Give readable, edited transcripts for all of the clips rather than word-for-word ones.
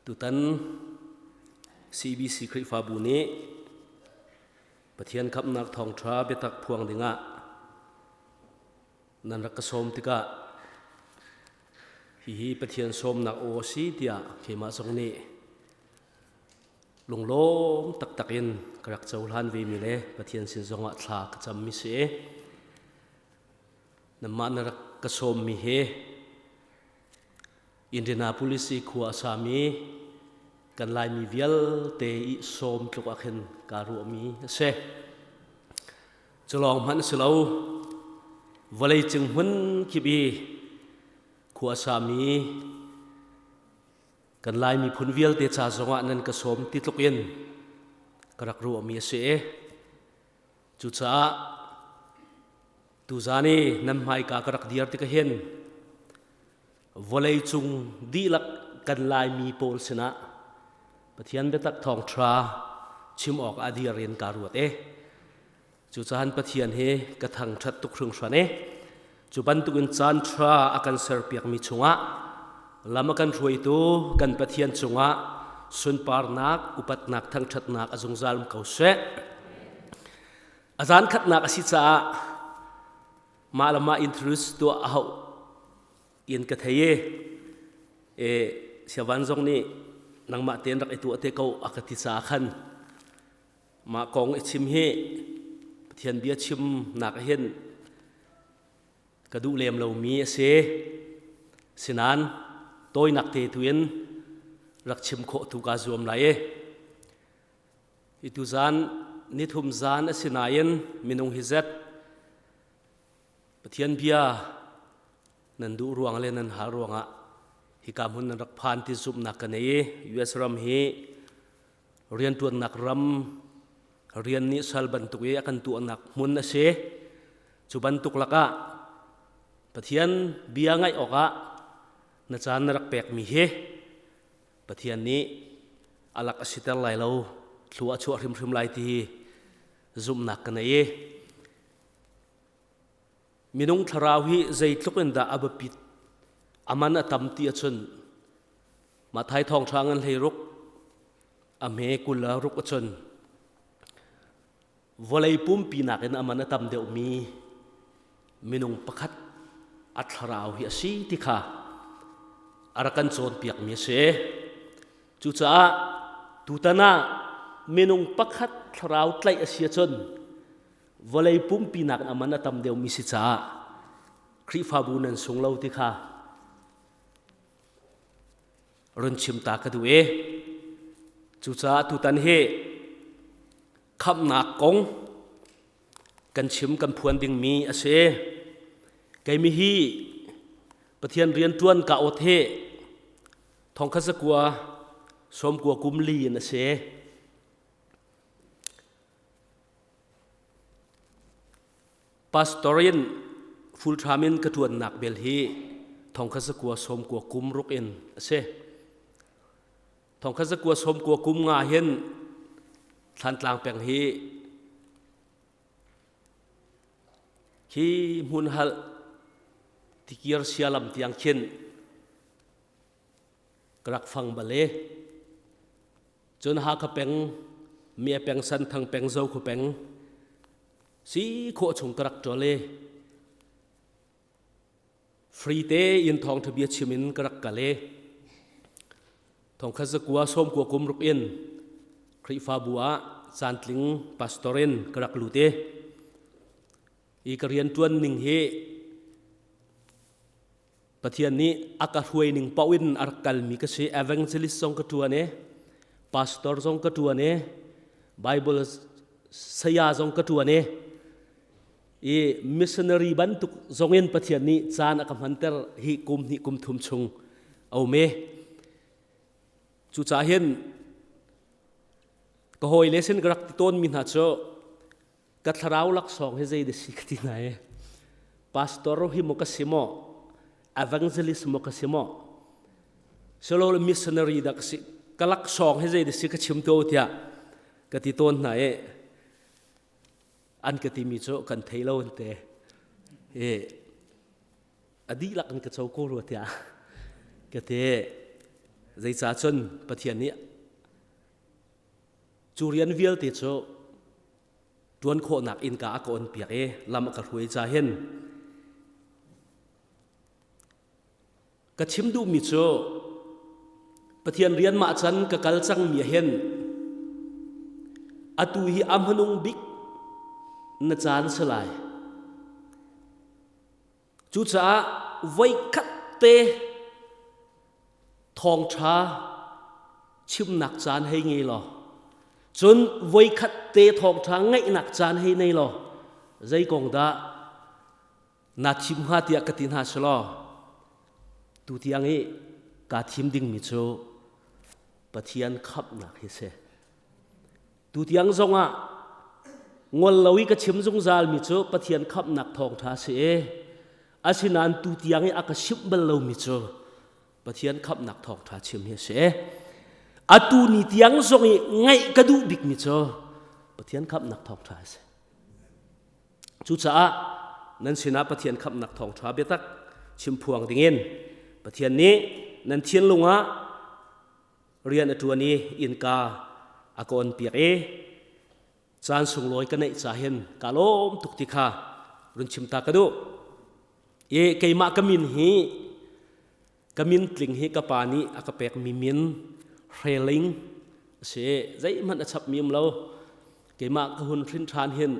Tutan CBC Khrihfabu nih Pathian khamhnak thawngṭha biatak phuang dingah nan rak ka sawm tikah hihi Pathian sawmnak aw a si tiah keimah zong nih lunglawm taktak in ka rak cohlan ve mi le Pathian sin zongah thla ka cam mi si. Nanmah na rak ka sawm mi hi Indianapolis i khua a sami kan Laimi vialte i sawm tluk ah khin kaa ruahmi a si. Culawng hmanh a si lo. Vawlei cung hmun kip i khua a sami kan Lai miphun vialte ca zongah nan ka sawm ti tluk in ka rak ruahmi a si. Cucaah tuzan i nan hmaika ka rak dir tik hin vawleicung dihlak kan Laimi pawl sinah Pathian biatak thawngṭha chim awk ah dir in kaa ruat e. Cucahan Pathian hi ka thangṭhat tuk hringhran e. Cu bantukin caan ṭha a kan serpiakmi chungah lam a kan hruaitu kan Pathian cungah sunparnak, upatnak, thangṭhatnak a zungzal um ko seh. A zan khatnak a si caah mah le mah introduce tuah a hauh in ka thei i e siavan zong nih nangmah tein rak i tuah te ko a ka ti caah khan mah kong i chim hi Pathian bia chim nak hin ka duh lem lomi a si. Sinan tawinak te tu in rak chim khawh tu kaa zuam lai i Hi tuzan nithum zan a si nain minung hi zet Pathian bia nan duh ruang le nan hal ruangah hika hmun nan rak phan ti zumhnak ka nei i US ram hi rianṭuannak ram rian nih sal bantuk i a kan tuahnak hmun a si. Cu bantuk lakah Pathian bia ngaih awkah na caan na rak pekmi hi Pathian nih a lak a siter lai lo, thlua a chuah hrimhrim lai ti hi zumhnak ka nei i minung thlarau hi zeitluk in dah a biapit a man a tam ti ahcun Mathai thawngṭha ngan hlei ruk a hme 20 a ruk ahcun vawlei pumpi nakin a man a tam deuhmi minung pakhat a thlarau hi a si ti kha a rak kan cawnpiakmi a si. Cucaah tutan ah minung pakhat thlarau tlaih a si ahcun vawlei pumpi nakin a man a tam deuhmi si caah Khrihfabu nan sung lo ti kha run chim ta ka duh i cucaah tutan hi khamhnak kong kan chim kan phuan dingmi a si. Keimi hi Pathian rianṭuan ka awt hi thongkhat zakua sawmkua kum li in a si. Pastor in full time in ka ṭuannak bel hi thongkhat zakua sawmkua kum ruk in a si. Thongkhat zakua sawmkua kum nga hin Thlantlang peng hi khi hmun hal tikir sialam tiang khin ka rak fang bal i cun Hakha peng Mia peng Santhang peng Zokhu peng si khawh chung ka rak ṭual i Free tein thawngṭha bia chim in ka rak kal i thongkhat zakua sawmkua kum ruk in Khrihfabu ah caantling pastor in ka rak lut i i ka rianṭuan ning hi Pathian nih a ka hruai ning paoh in a rak kalmi ka si. Evangelist zong ka ṭuan i pastor zong ka ṭuan i Bible saya zong ka ṭuan i i missionary bantuk zongin Pathian nih caan a ka hmanter hi kum hnih kum thum chung a um i cucaah hin ka hawile sin ka rak ti tawnmi hna cu ka thlarau laksawng hi zei dah si ka ti hna i pastor hi maw ka si maw evangelist maw ka si maw silo missionary dah ka si ka laksawng hi zei dah si ka chim to tiah ka ti tawn hna i An ka timi cu kan thei lo an te. E, a dihlak in ka co ko rua tiah ka ti. Zeicah cun Pathian nih cu rian vialte cu ṭuan khawhnak innka a ka on piak i lam a ka hruai ca hin. Ka chim duhmi cu Pathian rian mah can ka kal cangmi ah hin atu hi a hmanung bik na caan si lai. Cucaah voikhat te thawngṭha chimnak caan hei ngei law, cun voikhat te thawngṭha ngaihnak caan hei nei law, zei kong dah naa thim hnga tiah ka ti hna selaw, tutiang i kaa thim dingmi cu Pathian khamhnak hi si. Tutiang zongah ngol lo i ka chim zungzalmi cu Pathian khamhnak thawngṭha si i, asinain tutiang i a ka simh bal lomi cu Pathian khamhnak thawngṭha chim hi a si. Atu ni tiang zong i ngaih ka duh bikmi cu Pathian khamhnak thawngṭha a si. Cucaah nan sinah Pathian khamhnak thawngṭha biatak chimphuang dingin Pathian nih nan thinlung ah rian a ṭuan i innka a ka onpiak i caan sunglawi ka neih ca hin ka lawm tuk ti kha run chim ta ka duh. I keimah ka min hi, ka min tling hi ka pa nih a ka pekmi min Hreling a si. Zeihmanh a chapmi um lo. Keimah ka hun hrin ṭhan hin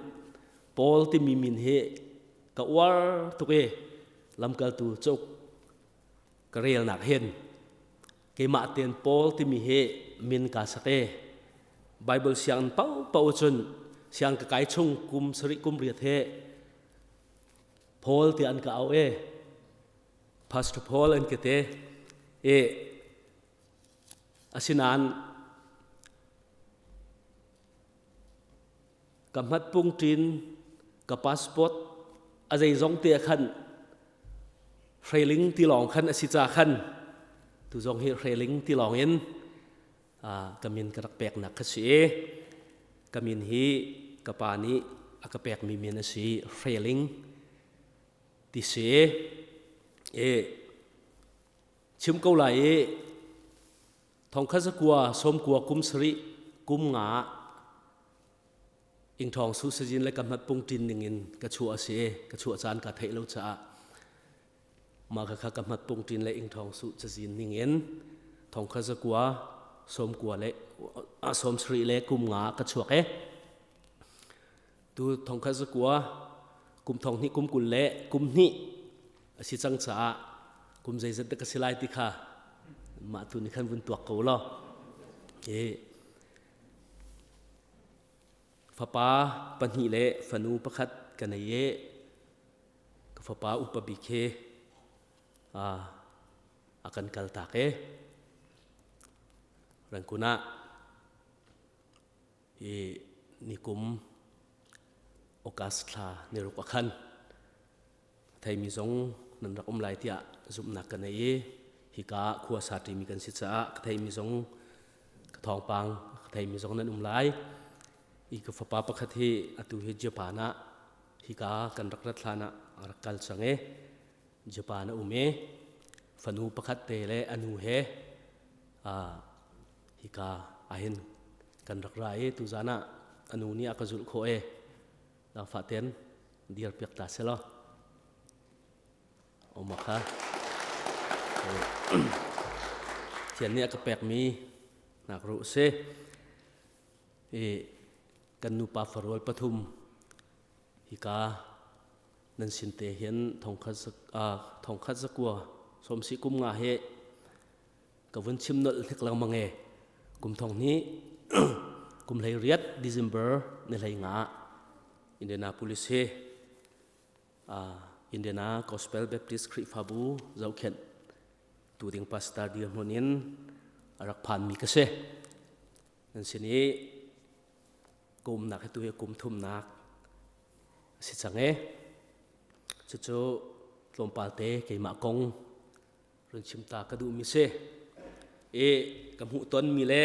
Paul timi min hi ka uar tuk i lamkaltu cauk ka relnak hin keimah tein Paul timi hi min kaa sak i Bible sianginn paohpaoh cun siang ka kai chung kum sarih kum riat he Paul tiah an ka auh i Pastor Paul an ka ti i, asinain ka hmatpung ṭin, ka passport a zeizong te khan Hreiling ti lawng khan a si ca khan tu zong hi Hreiling ti lawng in ka min ka rak peknak kha si i, ka min hi ka pa nih a ka pekmi min a si, Hreiling ti si i chim ko lai i, thongkhat zakua sawmkua kum sarih kum nga ingthawng su sazin le ka hmat pung ṭin ning in ka chuah a si. Ka chuah caan ka theih lo caah mah kha ka hmat pung ṭin le ingthawng su cazin ning in thongkhat zakua sawmkua le 70 le kum nga ka chuak e. Tu thongkhat zakua kum thong hnih kum 20 le kum hnih a si cang caah kum zeizat dah ka si lai ti kha mah tu nih khan vun tuak ko law. E fapa pahnih le fanu pakhat ka nei i, ka fapa upa bik he a kan kal tak e Rangkun ah i nikum August thla niruk a khan. Theimi zong nan rak um lai tiah zumhnak ka nei i, hika ah khua sa ṭimi kan si caah ka theimi zong, ka thawngpang ka theimi zong nan um lai i, ka fapa pakhat hi atu hi Japan ah, hika kan rak rat hlan ah a rak kal cang i Japan a um i, fanu pakhat te le anu he hika ahhin kan rak ra i, tuzan ah anu nih a ka zulh khawh i zaangfah ten dir piak ta selaw. Oma kha Thian nih a ka pekmi nak ruh si i, kan nupa farual pathum hika nan sin te hin thongkhat zakua sawmsi kum nga he ka vun chim nolh hnik lengmang e. Kum thong hnih kum hlei riat December ni hlei nga Indianapolis hi Indiana Gospel Baptist Khrihfabu zohkhenh tu ding pastor dirhmun in a rak phanmi ka si. Nan sin i ka umnak hi tu hi kum thumnak a si cang e. Cucu tlawmpal te keimah kong run chim ta ka duhmi si i, ka hmuh tonmi le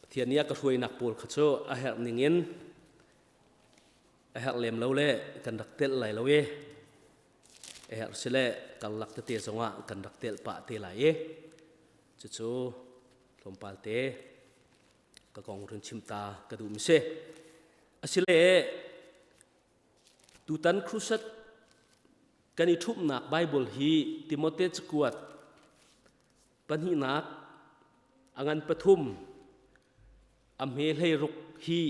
Pathian nih a ka hruainak pawl kha cu a herh ning in a herh lem lo le kan rak telh lai lo i, a herh si le karlak tete zongah kan rak telh pah te lai i. Cucu tlawmpal te ka kong run chim ta ka duh mi si. Asile tutan crusade kan i ṭhumhnak Bible hi Timote cakuat pahnihnak a ngan pathum a hme 16 hi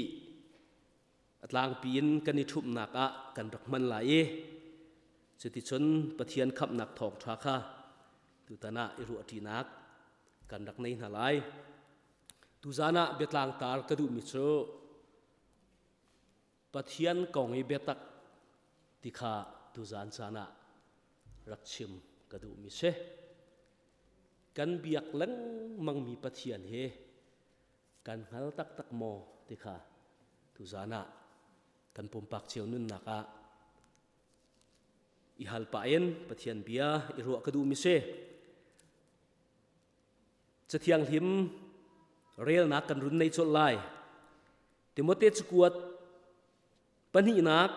a tlangpi in kan i ṭhumhnak ah kan rak hman lai i cuticun Pathian khamhnak thawngṭha kha tutan ah i ruahṭinak kan rak nei hna lai. Tuzan ah biatlang tar ka duhmi cu Pathian kong i biatak ti kha tuzan caan ah rak chim ka duhmi si. Kan biak lengmangmi Pathian hi kan hngal taktak maw ti kha tuzan ah kan pumpak cio nunnak ah i hal pah in Pathian bia i ruah ka duhmi si. Cathianghlim relnak kan run nei colh lai. Timote cakuat pahnihnak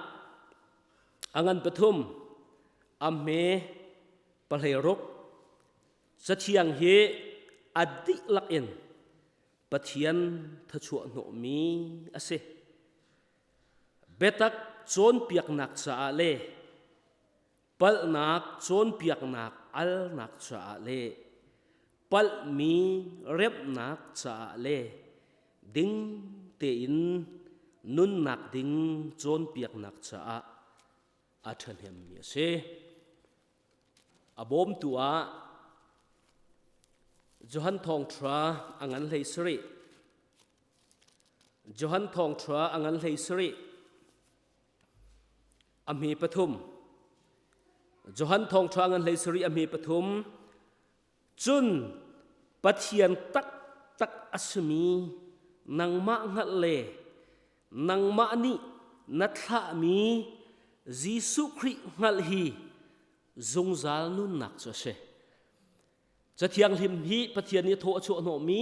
a ngan pathum a hme 16. Cathiang hi a dihlak in Pathian thachuah hnawhmi a si. Biatak cawnpiaknak caah le palhnak cawnpiaknak alnak caah le palhmi remhnak caah le ding tein nunnak ding cawnpiaknak caah a ṭhahnemmi a si. A bawmtu ah Johan Thawngṭha a ngan 17. Johan Thawngṭha a ngan 17. A hme pathum. Johan Thawngṭha ngan 17 a hme pathum. Cun Pathian taktak a simi nangmah hngalh le nangmah nih na thlahmi Jesuh Khrih hngalh hi zungzal nunnak cu a si. Cathianghlim hi Pathian nih thaw a chuah hnawhmi,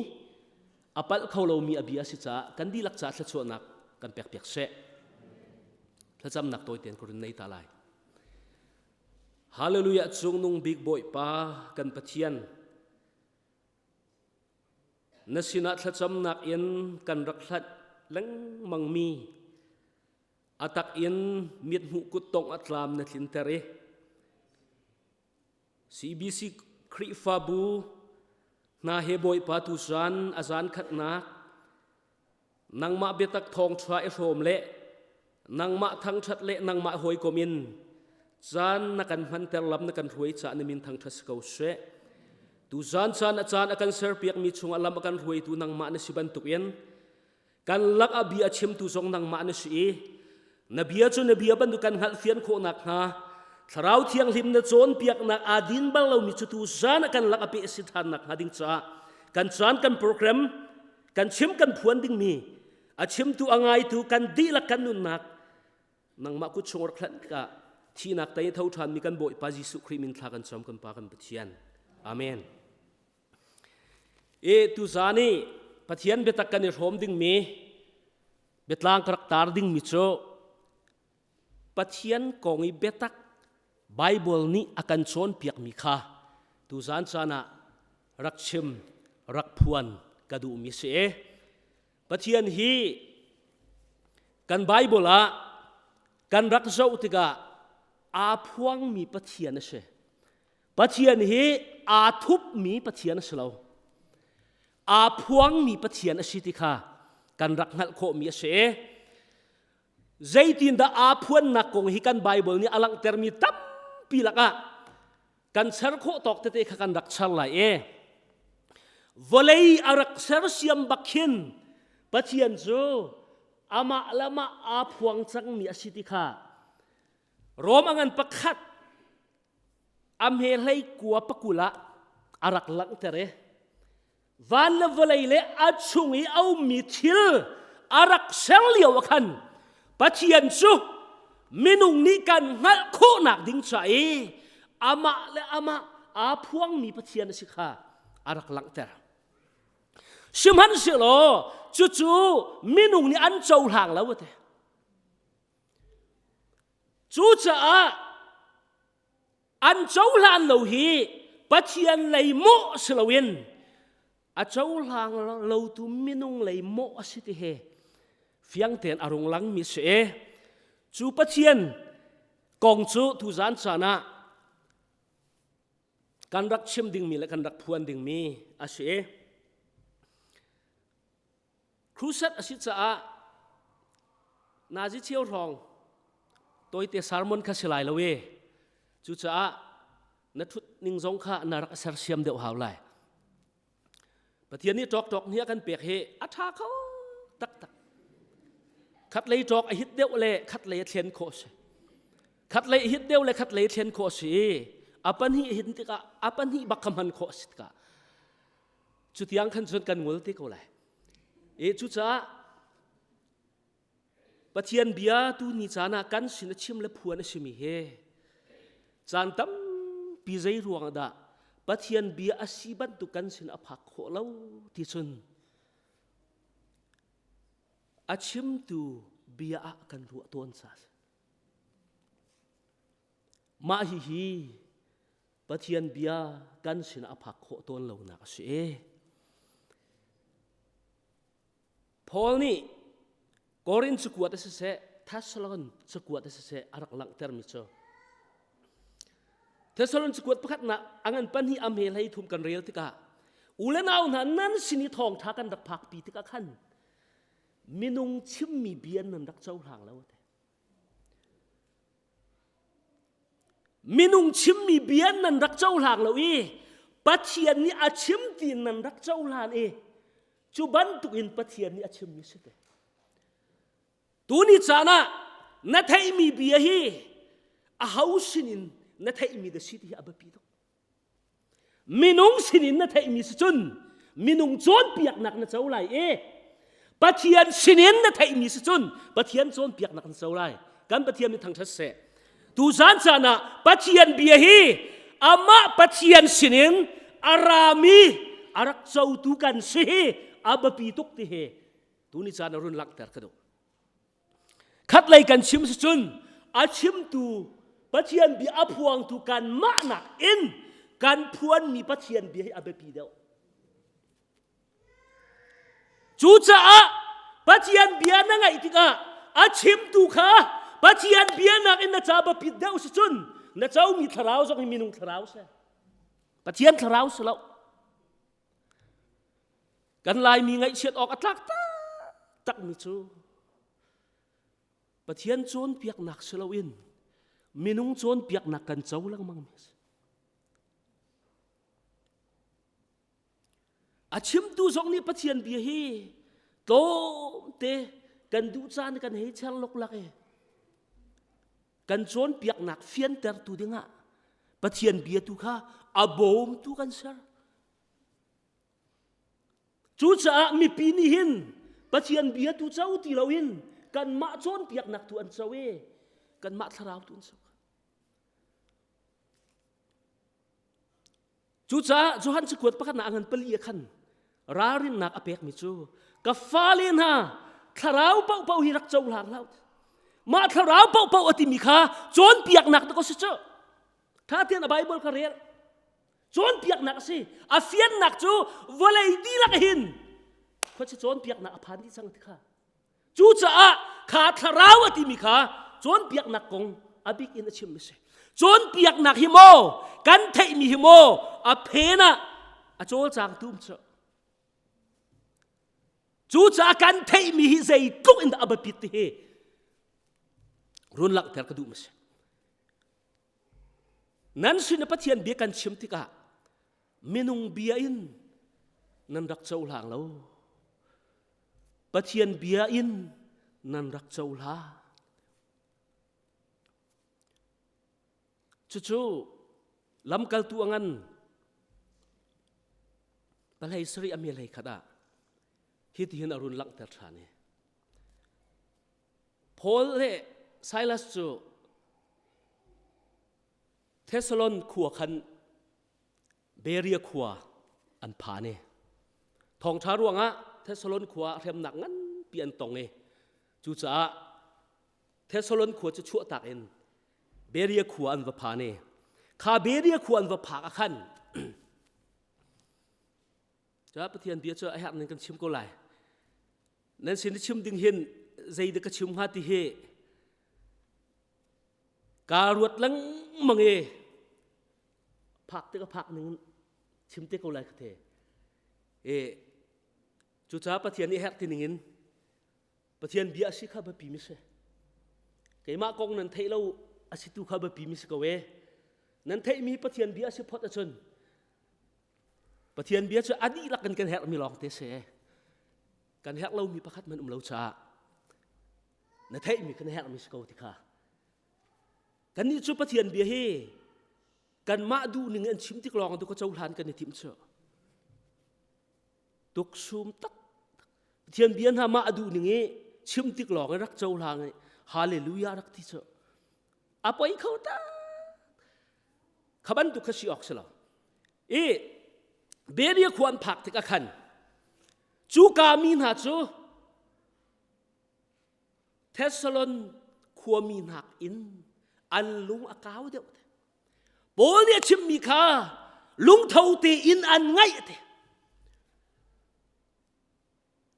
a palh kho lomi a bia a si caah kan dihlak caah thluachuahnak kan pekpiak seh. Thlacamnak tawi tein ka run nei ta lai. Hallelujah! Cungnung bik Bawipa kan Pathian, na sinah thlacamnak in kan rak hlat lengmangmi a tak in mithmuh kuttongh a tlam na tlinter i CBC Khrihfabu hna he Bawipa tu zan a zan khatnak nangmah biatak thawngṭha i hrawm le nangmah thangṭhat le nangmah hawikom in caan na kan hmanter lam na kan hruai caah na min thangṭhat si ko seh. Tu zan caan a caan a kan serpiakmi chungah lam a kan hruaitu nangmah na si bantukin Kan lak ah bia a chimtu zong nangmah na si i na bia cu na bia bantuk kan hngalhfian khawh nakhnga Thlarau Thianghlim na cawnpiaknak aa din bal lomi cu tu zan ah kan lak a peh si ṭhan nakhnga ding caah kan caan kan program kan chim kan phuan dingmi a chimtu a ngaitu kan dihlak kan nunnak nangmah kut chung rak hlanh tikah thihnak tei tho ṭhanmi kan Bawipa Jesuh Khrih min thla kan cam kan Pa kan Pathian. Amen. I tuzan i Pathian biatak kan i hrawm dingmi biatlang ka rak tar dingmi cu Pathian kong i biatak Bible nih a kan cawnpiakmi kha tuzan caan ah rak chim rak phuan ka duhmi si. Pathian hi kan Bible ah kan rak zoh tikah aa phuangmi Pathian a si. Pathian hi aa thupmi Pathian a si lo. Aa phuangmi Pathian a si ti kha kan rak hngalh khawhmi a si. Zeitindah aa phuannak kong hi kan Bible nih a langhtermi tampi lakah kan ser khawh tawk tete kha kan rak char lai e. Vawlei a rak sersiam bak khin Pathian cu amah le amah aa phuang cangmi a si ti kha Rom a ngan pakhat a hme 19 pakul ah a rak langhter i van le vawlei le a chung i a ummi thil a rak ser lio ah khan Pathian cu minung nih kan hngalh khawhnak ding ca i amah le amah aa phuangmi Pathian a si kha a rak langhter. Sihmanhsehlaw cucu minung nih an cohlang lo a ti. Cucaah an cohlan lo hi Pathian lei mawh si loin. A cohlang lotu minung lei mawh a si ti he fiang tein a rung langmi si e. Cu Pathian kong cu tuzan caan ah kan rak chim dingmi le kan rak phuan dingmi a si e. Crusade a si caah nazi cheu hrawng tawite sermon kha si lai lo e. Cucaah na ṭhut ning zong kha na rak sersiam deuh hau lai. Pathian nih ṭawkṭawk ni a kan pek hi a ṭha kho taktak. Khat lei ṭawk a hit deuh le khat lei a thlen khawh si. Khat lei hit deuh le khat lei thlen khawh si. A pahnih hit tikah a pahnih bak kha hman khawh si tikah cutiang khan cun kan ngul te ko lai. E cucaah Pathian bia tu ni caan ah kan sin a chim le phuan a simi he caan tampi zei ruang dah Pathian bia a si bantuk kan sin a phak khawh lo ti cun a chimtu bia ah kan ruah tawn ca Mah hihi Pathian bia kan sin a phak khawh tawn lonak a si. Paul nih Korin cakuat a siseh, Thessalon cakuat a siseh a rak langhtermi cu Thessalon cakuat pakhatnak a ngan pahnih a hme hlei thum kan rel tikah u le nau hna nan sin i thawngṭha kan rak phakpi tikah khan minung chimmi bia nan rak cohlang lo te. Minung chimmi bia nan rak cohlang lo i Pathian nih a chim ti nan rak cohlan i cu bantukin Pathian nih a chimmi si te. Tuni caan ah na theihmi bia hi a ho sinin na theihmi da si ti hi a biapi tuk. Minung sinin na theihmi si cun minung cawnpiaknak na co lai i Pathian sinin na theihmi si cun Pathian cawnpiaknak na co lai. Kan Pathian nih thangṭhat seh. Tuzan caan ah Pathian bia hi amah Pathian sinin a rami a rak cotu kan si hi a biapi tuk ti hi tuni caan a run langhter ka duh. Khatlei kan chim si cun a chimtu Pathian bia a phuangtu kanmah nakin kan phuanmi Pathian bia hi a biapi deuh. Cucaah Pathian bia na ngaih tikah a chimtu kha Pathian bia nakin na ca biapit deuh si cun na comi thlarau zong hi minung thlarau si. Pathian thlarau si lo. Kan Laimi ngaihchiat awk a tlak taktakmi cu Pathian cawnpiaknak si loin minung cawnpiaknak kan co lengmangmi a si. A chimtu zong nih Pathian bia hi tlawmte kan duh caan kan hei cher luklak i kan cawnpiaknak fiantertu dingah Pathian bia tu kha a bawmtu kan ser. Cucaah mipi nih hin Pathian bia tu co ti loin kanmah cawnpiaknak tu an co i kanmah thlarau tu an co. Cucaah Johan cakuat pakhatnak a ngan pali ah khan ralrinnak a pekmi cu ka fale hna thlarau paohpaoh hi rak cohlang hlah mah thlarau paohpaoh a timi kha cawnpiaknak ta ko si cu tha tein a Bible kha rel Cawnpiaknak a si. A fiannak cu vawlei dihlak hin khuachia cawnpiaknak a phan dih cang ti kha. Cucaah kha thlarau a timi kha cawnpiaknak kong a bik in a chim a si. Cawnpiaknak hi maw kan theihmi hi maw a phen ah a cawlcangtu um cu. Cucaah kan theihmi hi zeitluk in dah a biapit ti hi run langhter ka duh ma si. Nan sin i Pathian bia kan chim tikah minung bia in nan rak cohlang lo. Pathian bia in nan rak cohlang. Cucu lamkaltu a ngan palei sarih a mi hlei khat ah hitihin a run langhter ṭhan i Paul le Silas cu Thessalon khua khan Berea khua an phan i thawngṭha ruangah Thessalon khua ah hremnak nganpi an tong i cucaah Thessalon khua cu chuahtak in Berea khua an va phan i kha Berea khua an va phak ah khan. Ca Pathian bia cu a herh ning kan chim ko lai. Nan sin i chim ding hin zei dah ka chim hnga ti hi kaa ruat lengmang i phak te ka phak ning chim te ko lai ka the. E cucaah Pathian nih herh ti ning in Pathian bia a si kha biapi mi si. Keimah kong nan theih lo a si tu kha biapi mi si ko e. Nan theihmi Pathian bia a si phot ahcun Pathian bia cu a dihlak in kan herhmi lawng te si. Kan herh lomi pakhat man um lo caah na theihmi kan herhmi si ko ti kha. Kannih cu Pathian bia hi kanmah duh ning an chim tik lawng tu ka cohlan kan i timh cu. Tuksum tak Pathian bia hna mah a duh ning i chim tik lawng i rak cohlang i hallelujah rak ti cu. A poi kho tak. Kha bantuk kha si awk si lo. I Beria khua an phak tikah khan cuka mi hna cu Thessalon khuami nakin an lung a kau deuh te. Paul nih a chimmi kha lungtho tein an ngaih te.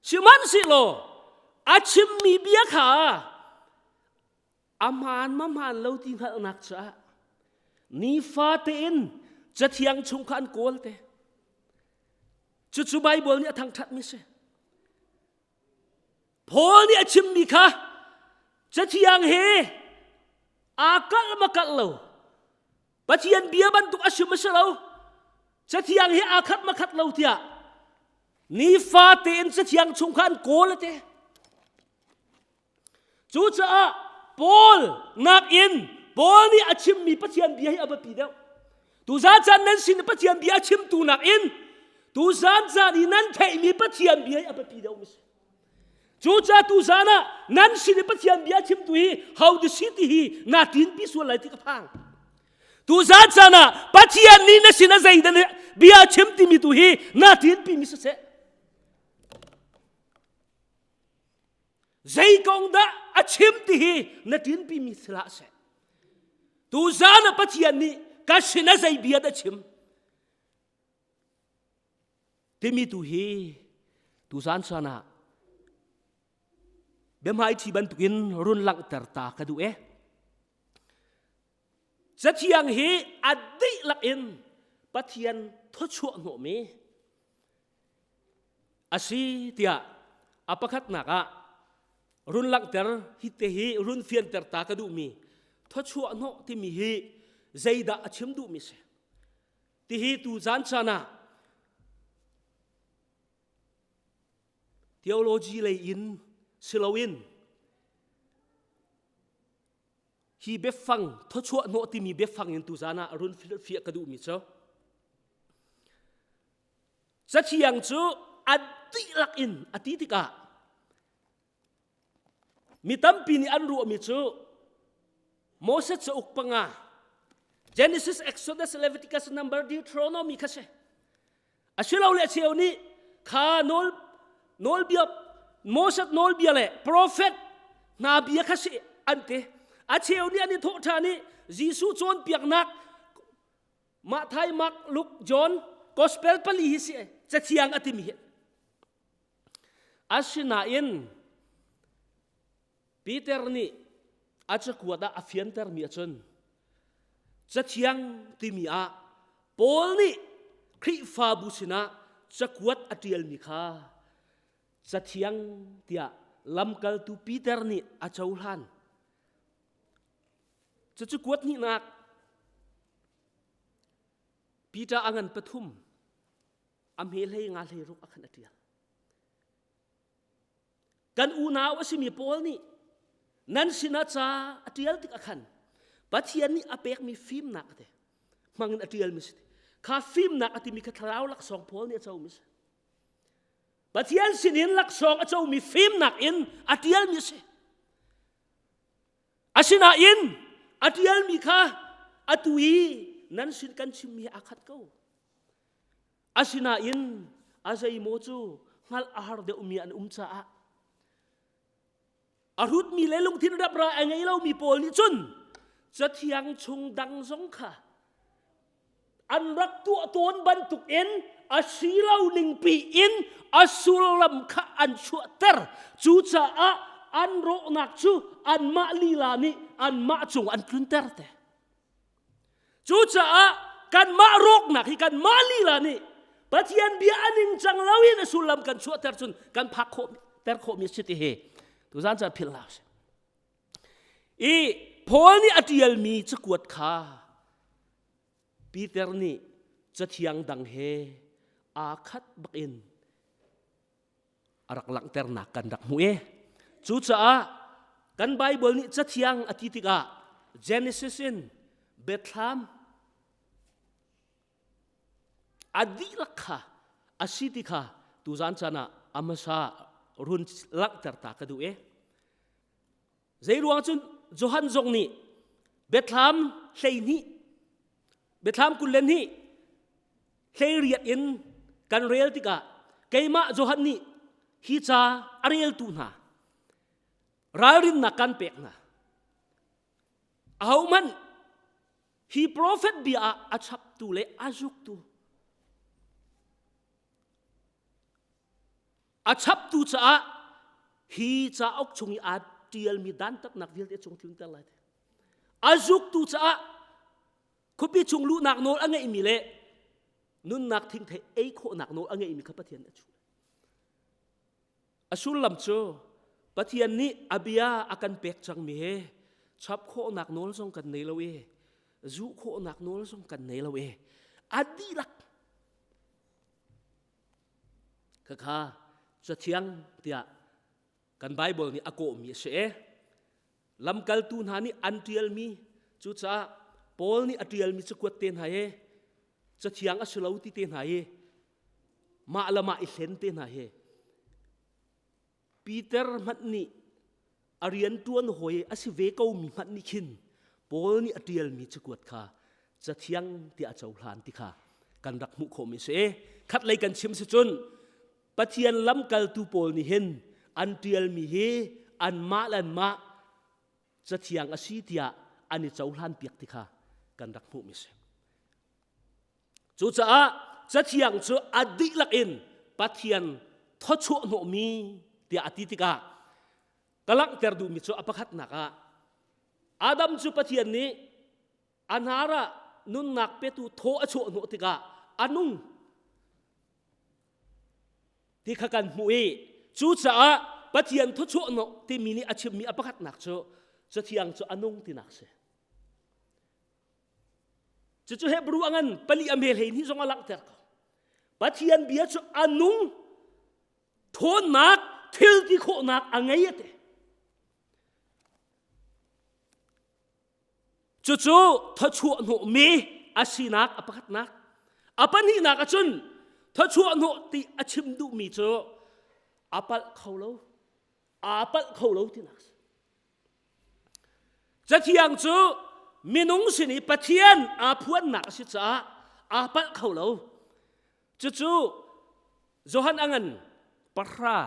Sihmanhsehlaw a chimmi bia kha a hmaan ma hmaan lo ti hngalhnak caah nifa tein cathiang chung kha an kawl te. Cucu Baibal nih a thangṭhatmi si. Paul nih a chimmi kha cathiang he aa kalh ma kalh lo. Pathian bia bantuk a sim a si lo. Cathiang he aa khat ma khat lo tiah nifa tein cathiang chung kha an kawl a te. Cucaah Paul nakin Paul nih a chimmi Pathian bia hi a biapi deuh. Tuzan caan nan sin i Pathian bia a chimtu nakin tuzan caan i nan theihmi Pathian bia hi a biapi deuh mi si. Cucaah tuzan ah nan sin i Pathian bia a chimtu hi ho di si ti hi na ṭinpi sual lai ti ka phang. Tuzan caan ah Pathian nih na sin a zeidah bia a chim timi tu hi na ṭinpi mi siseh. Zei kong dah a chim ti hi na ṭinpimi si hlah seh. Tuzan ah Pathian nih ka sin a zei bia dah chim timi tu hi tuzan caan ah biahmaiṭhi bantukin run langhter ta ka duh e. Cathiang hi a dihlak in Pathian thawchuah hnawhmi a si tiah a pakhatnak ah run langhter hi te hi run fianter ta ka duhmi thawchuah hnawh timi hi zeidah a chim duhmi si tihi tu zan caan ah theology lei in siloin hi biafang thawchuah hnawh timi biafang in tuzan ah run fiah ka duhmi cu Cathiang cu a dihlak in a ti tikah mi tampi nih an ruahmi cu Moses cauk panga Genesis, Exodus, Leviticus, Number, Deuteronomy kha si. Asilole a cheu nih kha nawl nawlbia Moses nawlbia le prophet hna bia kha si an ti. A cheu nih an i thawh ṭhan i Jesuh cawnpiaknak Matthai, Mark, Luke, John, Gospel pali hi si cathiang a timi hi. Asinain Peter nih a cakuat ah a fiantermi ahcun cathiang timi ah Paul nih Khrihfabu sinah cakuat a ṭialmi kha cathiang tiah lamkaltu Peter nih a cohlan. Cucu kuat hnihnak Peter a ngan pathum a hme hlei nga hlei ruk a khan a ṭial. Kan unau a simi Paul nih nan sinah ca a ṭial tik a khan Pathian nih a pekmi fimnak a ti hmangin a ṭialmi si. Kha fimnak a timi kha thlarau laksawng Paul nih a comi si. Pathian sinin laksawng a comi fimnak in a ṭialmi a si. Asinain a ṭialmi kha atu i nan sin kan chimmi he aa khat ko. Asinain a zeimaw cu hngalh a har deuhmi an um caah a hrutmi le lungthin repra a ngei lomi pawl nih cun cathiang chung dang zong kha an rak tuah tawn bantukin a si lo ning pi in a sullam kha an chuahter. Cucaah an rawhnak cu anmah lila nih anmah cung an tlunter te. Cucaah kanmah rawknak hi kanmah lila nih Pathian bia a ningcang loin a sullam kan chuahter cun kan phak khawh ter khawhmi a si ti hi tuzan caan philh hlah usih. I Paul nih a ṭialmi cakuat kha Peter nih cathiang dang he aa khat bakin a rak langhternak kan rak hmuh i cucaah kan Baibal nih cathiang a ti tikah Genesis in Bethlehem a dihlak kha a si ti kha tuzan caan ah a hmasa run langhter ta ka duh i zei ruang cun Johan zong nih Bethlehem 12 Bethlehem 22 18 in kan rel tikah keimah Johan nih hi ca a reltu hna ralrinnak kan pek hna ahohmanh Hi profet bia ah a chaptu le a zuktu a chaptu caah hi cauk chung i aa ṭialmi dantatnak vialte cung tlunter lai. A zuktu caah khuapi chung luhnak nawl a ngeihmi le nunnak thingthei ei khawhnak nawl a ngeihmi kha Pathian a chuh. A sullam cu Pathian nih a bia a kan pek cangmi he chap khawhnak nawl zong kan nei lo i zuh khawhnak nawl zong kan nei lo i a dihlak khakha cathiang tiah kan Bible nih a kawhmi a si e. Lamkaltu hna nih an ṭialmi cucaah Paul nih a ṭialmi cakuat te hna he cathiang a si lo ti te hna hi mah le mah i hlen te hna hi Peter hmanh nih a rian ṭuan hawi a si ve ko mi hmanh nih khin Paul nih a ṭialmi cakuat kha cathiang tiah a cohlan ti kha kan rak hmuh khawhmi a si. Khatlei kan chim si cun Pathian lamkaltu pawl nih hin an ṭialmi hi anmah le anmah cathiang a si tiah an i cohlan piak ti kha kan rak hmuhmi a si. Cucaah cathiang cu a dihlak in Pathian thawchuah hnawhmi tiah a ti tikah ka langhter duhmi cu a pakhatnak ah Adam cu Pathian nih a hnar ah nunnak petu thaw a chuah hnawh tikah a nung ti kha kan hmuh i cucaah Pathian thawchuah hnawh timi nih a chimmi a pakhatnak cu cathiang cu a nung tinak si. Cucu Hebrew a ngan pali a mel hei zong a langhter ko. Pathian bia cu a nung thawnnak thil ti khawhnak a ngei a ti. Cucu thawchuah hnawhmi a sinak a pakhatnak. A pahnihnak ahcun thawchuah hnawh ti a chim duhmi cu a palh kho lo, aa palh kho lo tinak a si. Cathiang cu minung sin i Pathian aa phuannak a si caah aa palh kho lo. Cucu Johan a ngan pahra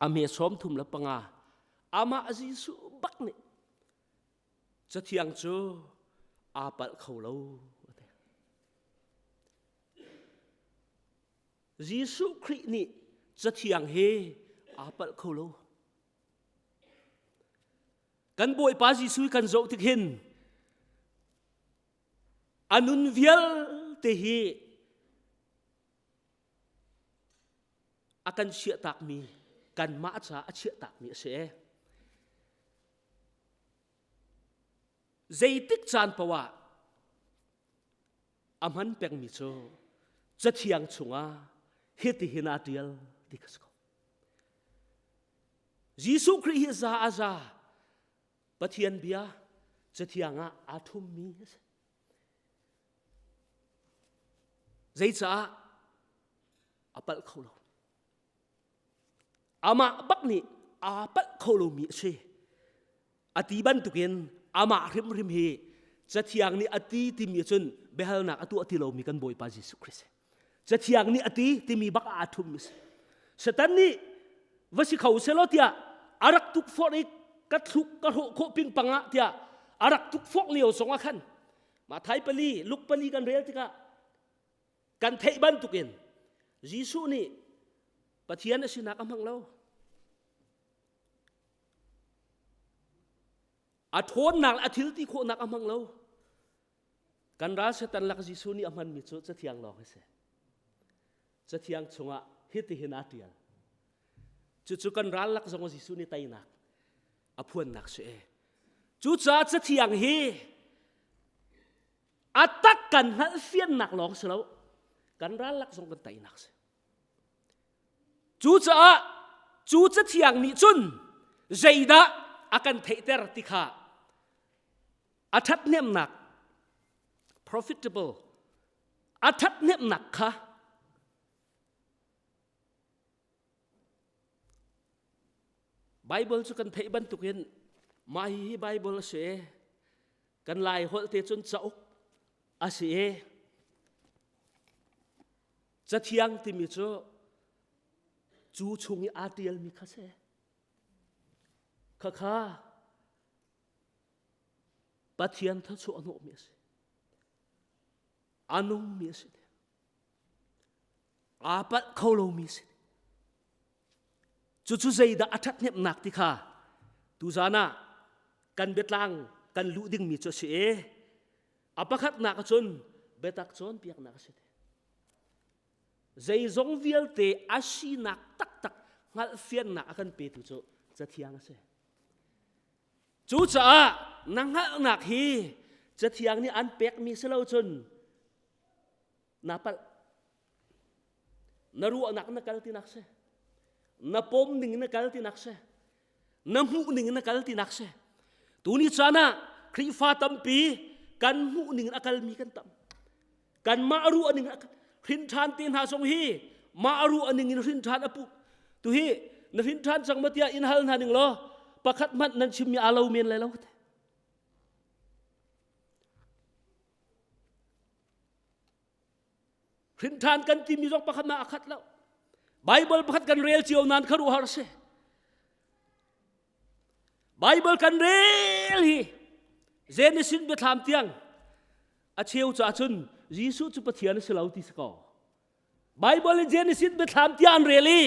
a hme 35 amah Jesuh bak nih Cathiang cu aa palh kho lo a ti. Jesuh Khrih nih Cathiang hi aa palh kho lo. Kan Bawipa Jesuh kan zoh tik hin a nun vialte hi a kan chiahtakmi kanmah caah a chiahtakmi a si. Zeitik caan paoh ah a hman pengmi cu Cathiang chungah hitihin aa ṭial ti kha si ko. Jesuh Khrih hi za a za Pathian bia Cathiang ah aa ṭhummi a si. Zeicah a palh kho lo? Amah bak nih aa palh kho lomi a si. A ti bantukin amah hrimhrim hi Cathiang nih a ti timi cun biahalnak a tuah ti lomi kan Bawipa Jesuh Khrist. Cathiang nih a ti timi bak aa ṭhummi a si. Satan nih va si kho selaw tiah a rak tukforh i ka thluk ka hrawh khawh pingpang ah tiah a rak tukforh lio zong ah khan Mathai pali Luke pali kan rel tikah. Kan theih bantukin Jesuh nih Pathian a sinak a hmang lo. A ṭhawnnak a thil ti khawhnak a hmang lo. Kan ral Satan lak Jesuh nih a hmanmi cu Cathiang lawng a si. Cathiang chungah hitihin aa ṭial. Cucu kan ral lak zong Jesuh nih teinak a phuannak si e. Cucaah Cathiang hi a tak kan hngalhfiannak lawng si lo kan ral lak zong kan teinak si. Cucaah cu Cathiang nih cun zeidah a kan theihter ti kha a ṭhathnemnak profitable a ṭhathnemnak kha Bible cu kan theih bantukin mah hi Bible a si kan Lai holh te cun cauk a si i cathiang timi cu cu chung i aa ṭialmi kha si khakha Pathian thluachuah hnawhmi a si. A nungmi a si. Aa palh kho lomi a si. Cucu zeidah a ṭhathnemhnak ti kha tuzan ah kan biatlang kan luh dingmi cu a si i a pakhatnak ahcun biatak cawnpiaknak a si. Zeizong vialte a sinak taktak hngalhfiannak a kan petu cu Cathiang a si. Cucaah na hngalhnak hi Cathiang nih an pekmi si lo cun naa palh. Na ruahnak na kal tinak si. Na pom ning na kal tinak si. Na hmuh ning na kal tinak si. Tuni caan ah Khrihfa tampi kan hmuh ning a kalmi kan tam. Kanmah ruah ning hrin ṭhan te hna zong hi mah ruah ning in hrin ṭhan a pu tu hi na hrin ṭhan cang ma tiah in hal hna ning law pakhat hmanh nan chimmi aa lo men lai lo te. Hrin ṭhan kan timi zong pakhat mah a khat lo. Bible pakhat kan rel cio nan kha ruah har si. Bible kan rel hi Genesis biathlam tiang a cheu caah cun Jesuh cu Pathian a si lo ti si ko. Bible in Genesis biathlam tiah an rel i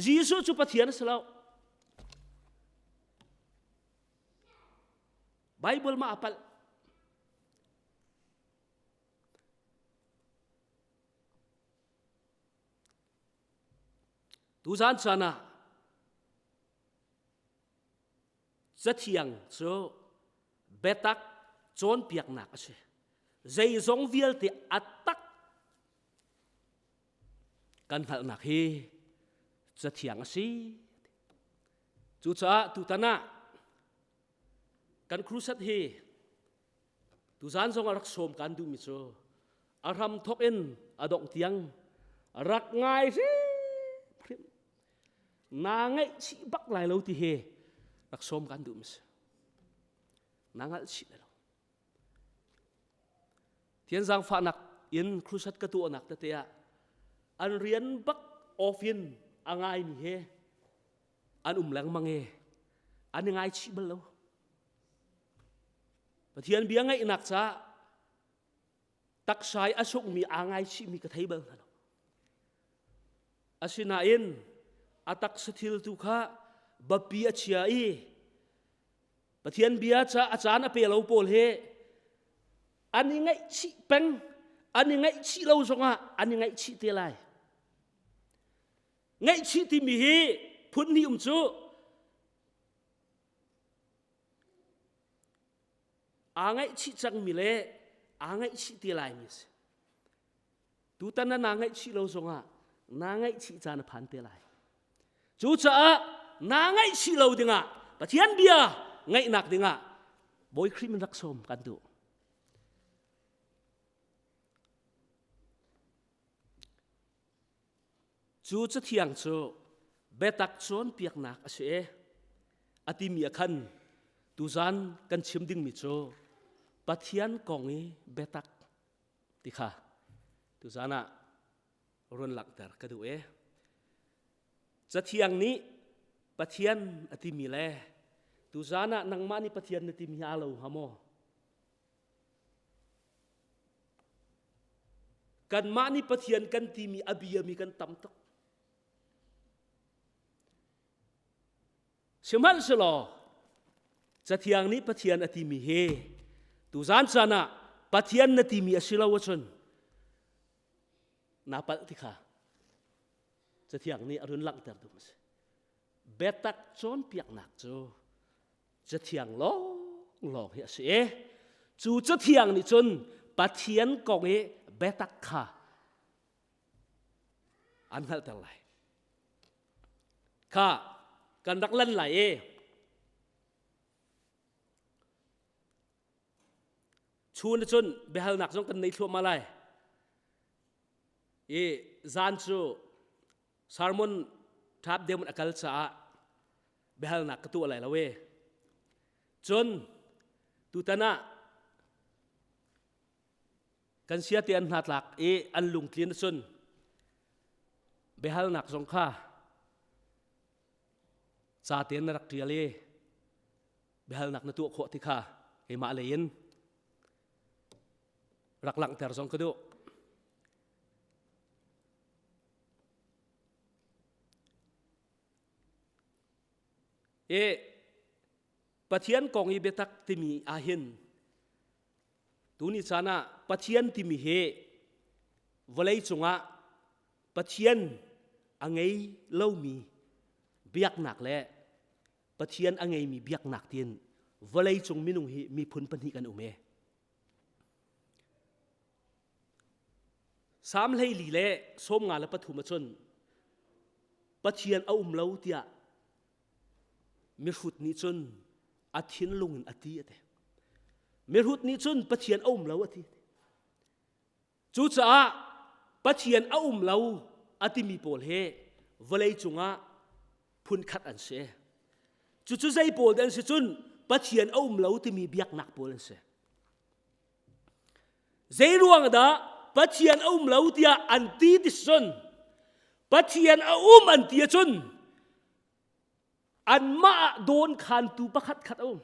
Jesuh cu Pathian a si lo. Bible ma a palh. Tuzan caan ah Cathiang cu biatak cawnpiaknak a si. Zeizong vialte a tak kan hngalhnak hi cathiang a si. Cucaah tutan ah kan crusade hi tuzan zong a rak sawm kan duhmi cu a hram thok in a dongh tiang rak ngai hrimhrim naa ngaihchih bak lai lo ti hi rak sawm kan duh mi si naa ngalhchih lai lo Thian zaangfahnak in crusade ka tuahnak tete ah an rian bak off in a ngaimi he an um lengmang e an i ngaichih bal lo Pathian bia ngaihnak caah taksai a sungmi aa ngaichihmi ka thei bal hna lo Asinain a taksa thil tu kha biapi a chia i Pathian bia ca a caan a pe lo pawl hi an i ngaihchih peng an i ngaihchih lo zongah an i ngaihchih te lai. Ngaihchih timi hi phun hnih um cu aa ngaihchih cangmi le aa ngaihchih te laimi a si. Tutan na naa ngaihchih lo zongah naa ngaihchih caan a phan te lai. Cucaah naa ngaihchih lo dingah Pathian bia ngaihnak dingah Bawi Khrih min rak sawm kan duh. Cu cathiang cu biatak cawnpiaknak a si i a timi ah khan tuzan kan chim dingmi cu Pathian kong i biatak ti kha tuzan ah run langhter ka duh e. Cathiang nih Pathian a timi le tuzan ah nangmah nih Pathian na timi hi aa lo hnga maw? Kanmah nih Pathian kan timi a biami kan tam tuk. Sihmanhsehlaw Cathiang nih Pathian a timi hi tuzan caan ah Pathian na timi a si lo ahcun naa palh ti kha Cathiang nih a run langhter duh a si. Biatak cawnpiaknak cu Cathiang lawnglawng hi a si i cu Cathiang nih cun Pathian kong i biatak kha an hngalhter lai. Kha kan rak lan lai i chun cun biahalnak zong kan nei thluahmah lai. I zan cu sermon ṭhap deuh a kal caah biahalnak ka tuah lai lo e. Cun tutan ah kan siate an hna tlak i an lungtlin cun biahalnak zong kha ca tein na rak ṭial i biahalnak na tuah khawh ti kha keimah lei in rak langhter zong ka duh. I Pathian kong i biatak timi ahhin tuni caan ah Pathian timi hi vawlei cungah Pathian a ngei lomi biaknak le Pathian a ngeimi biaknak tiin vawlei cung minung hi miphun pahnih kan um e. Salm 24 le 53 ahcun Pathian a um lo tiah mihrut nih cun a thinlung in a ti a ti. Mihrut nih cun Pathian a um lo a ti. Cucaah Pathian a um lo a timi pawl hi vawlei cungah phunkhat an si. Cucu zei pawl dah an si cun Pathian a um lo timi biaknak pawl an si. Zei ruang dah Pathian a um lo tiah an ti ti cun Pathian a um an ti ahcun anmah ah dawnkhantu pakhat khat a um.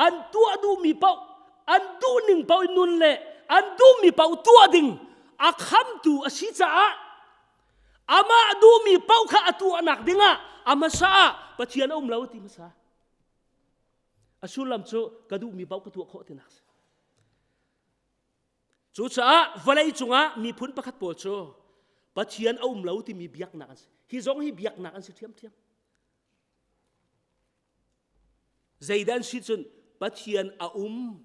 An tuah duhmi paoh, an duhning paoh in nun le an duhmi paoh tuah ding a khamtu a si caah amah duhmi paoh kha a tuahnak dingah a hmasa ah Pathian a um lo ti hmasa. A sullam cu ka duhmi paoh ka tuah khawh tinak si. Cucaah vawlei cungah miphun pakhat pawl cu Pathian a um lo timi biaknak an si. Hi zong hi biaknak an si ṭhiamṭhiam. Zeidah an si cun Pathian a um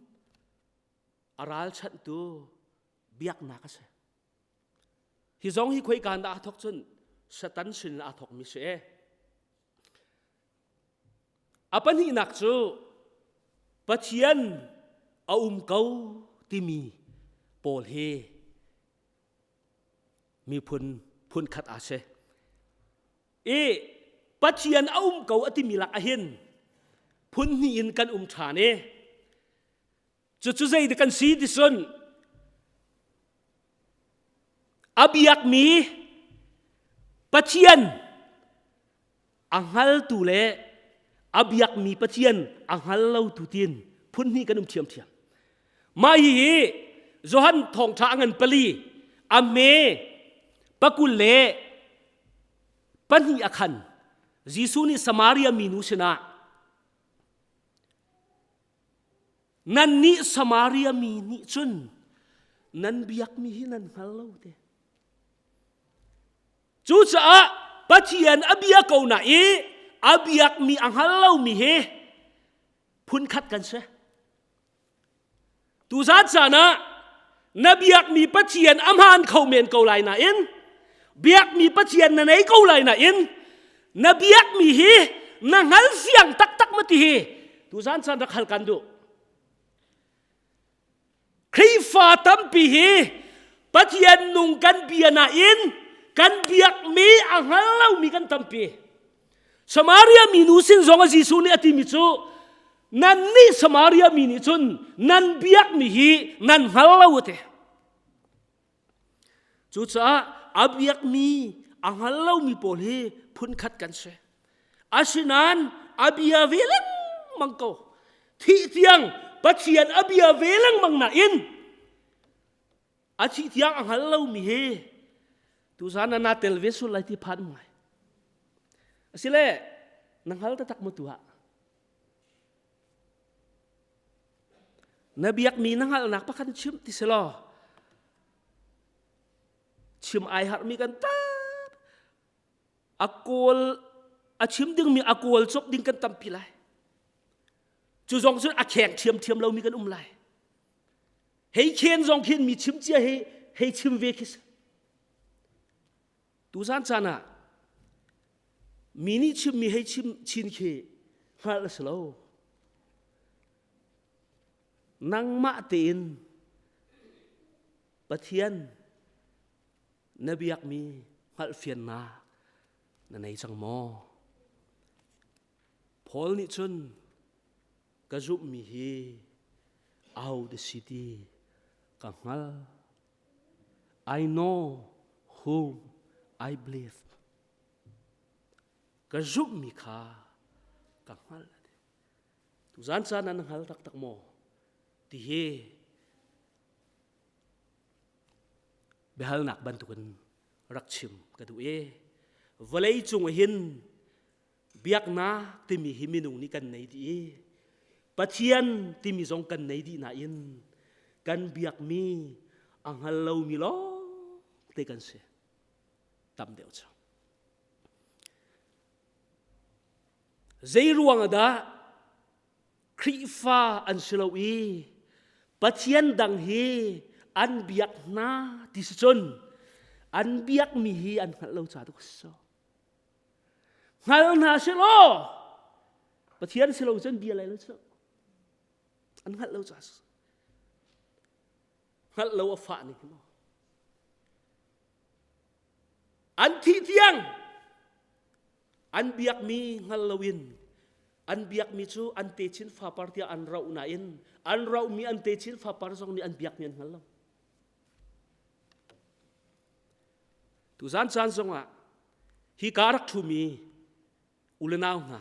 a ralchanhtu biaknak a si. Hi zong hi khoika dah aa thawk cun Satan sin aa thawkmi si. A pahnihnak cu Pathian a um ko timi pawl hi miphun phunkhat aa si. I Pathian a um ko a timi lak ahhin phun hnih in kan um ṭhan i cucu zei kan si ti cun a biakmi Pathian a hngaltu le a biakmi Pathian a hngal lotu tiin phun hnih kan um ṭhiamṭhiam. Mah hihi Johan thawngṭha a ngan pali a hme pakul le pahnih a khan Jesuh nih Samaria minu sinah Nannih Samaria mi nih cun nan biakmi hi nan hngal lo te. Cucaah Pathian a bia ko na i a biakmi a hngal lomi hi phunkhat kan si. Tuzan caan ah na biakmi Pathian a hmaan kho men ko lai nain biakmi Pathian na nei ko lai nain na biakmi hi na hngal fiang taktak ma ti hi tuzan caan rak hal kan duh. Khrihfa tampi hi Pathian nung kan bia nain kan biakmi a hngal lomi kan tampi. Samaria minu sin zong ah Jesuh nih a timi cu nannih Samaria mi nih cun nan biakmi hi nan hngal lo a ti. Cucaah a biakmi a hngal lomi pawl hi phunkhat kan si. Asinain a bia ve lengmang ko. Thih tiang Pathian a bia ve lengmang nain. A thih tiang a hngal lomi hi tuzan ah naa tel ve sul lai ti phan ngai. Asile na hngal taktak maw tuah? Na biakmi na hngalhnak pakhat chim ti si law chim ai harhmi kan tap a kawl a chim dingmi a kawl cop ding kan tampi lai cu zong cun a kheng ṭhiamṭhiam lomi kan um lai hei khen zong khin mi chim cia hei hei chim ve khi si tuzan caan ah mi nih chimmi hei chim chin khi hngalh a si lo nangmah tein Pathian na biakmi hngalhfiannak na nei cang maw Paul nih cun ka zumhmi hi aho si ti ka hngal. I know whom I believe. Ka zumhmi kha ka hngal. Tuzan caan ah na hngal taktak maw? Ti hi biahalnak bantukin rak chim ka duh i vawlei cung hin Biaknak timi hi minung nih kan nei dih i Pathian timi zong kan nei dih nain kan biakmi a hngal lomi lawng te kan si. Tam deuh cu. Zei ruang ah dah Khrihfa an si lo i Pathian dang hi an biak hna ti si cun an biakmi hi an hngalh lo ca tu si. Hngal hna sih law Pathian si lo cun bia lai lo cu. An hngalh lo caah hngalh lo a fah ning hi maw. An thih tiang an biakmi hngal loin an biakmi cu an techin fapar tiah an rauh nain an rauhmi an techin fapar zong nih an biakmi an hngal lo. Tuzan caan zongah hi ka rak ṭhumi u le nau hna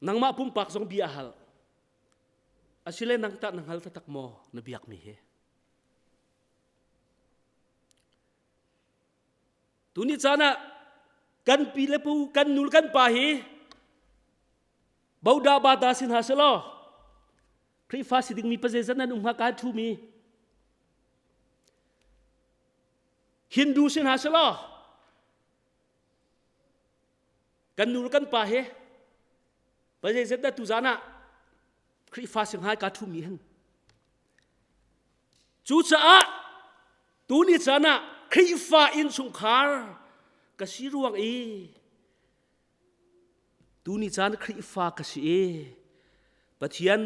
nangmah pumpak zong bia hal asile nang tah na hngal taktak maw na biakmi hi tuni caan ah kan pi le pu kan nul kan pa hi boda bata sin ha selaw Khrihfa si dingmi pazeizat nan um hnga ka ṭhumi Hindu si hna selaw kan nu le kan pa he pazeizat dah tuzan ah Khrihfa si hnga ka ṭhumi hin cucaah tuni caan ah Khrihfa innchungkhar ka si ruang i Tuni caan Khrihfa ka si i Pathian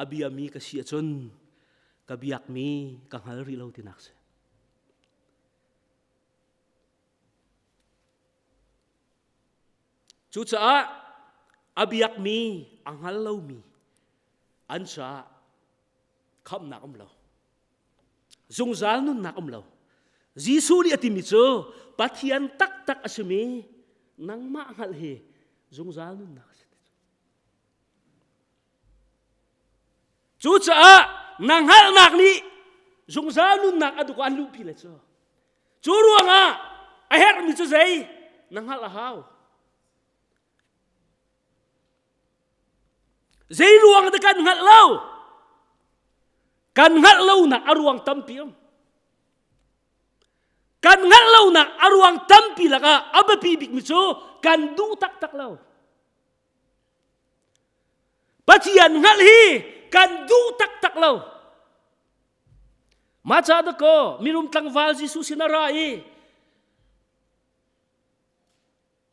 a biami ka si ahcun ka biakmi ka hngal rih lo tinak si. Cucaah a biakmi a hngal lomi an caah khamhnak um lo. Zungzal nunnak um lo. Jesuh nih a timi cu Pathian taktak a simi nangmah hngalh hi zungzal nunnak a si. Cucaah na hngalhnak nih zungzal nunnak a duk an luhpi le cu. Cu ruangah a herhmi cu zei? Na hngalh a hau. Zei ruang dah kan hngalh lo? Kan hngalh lonak a ruang tampi um. Kan hngalh lonak a ruang tampi lakah a biapi bikmi cu kan duh taktak lo. Pathian hngalh hi kan duh taktak lo. Mah ca dakaw mirum tlangval Jesuh sin a ra i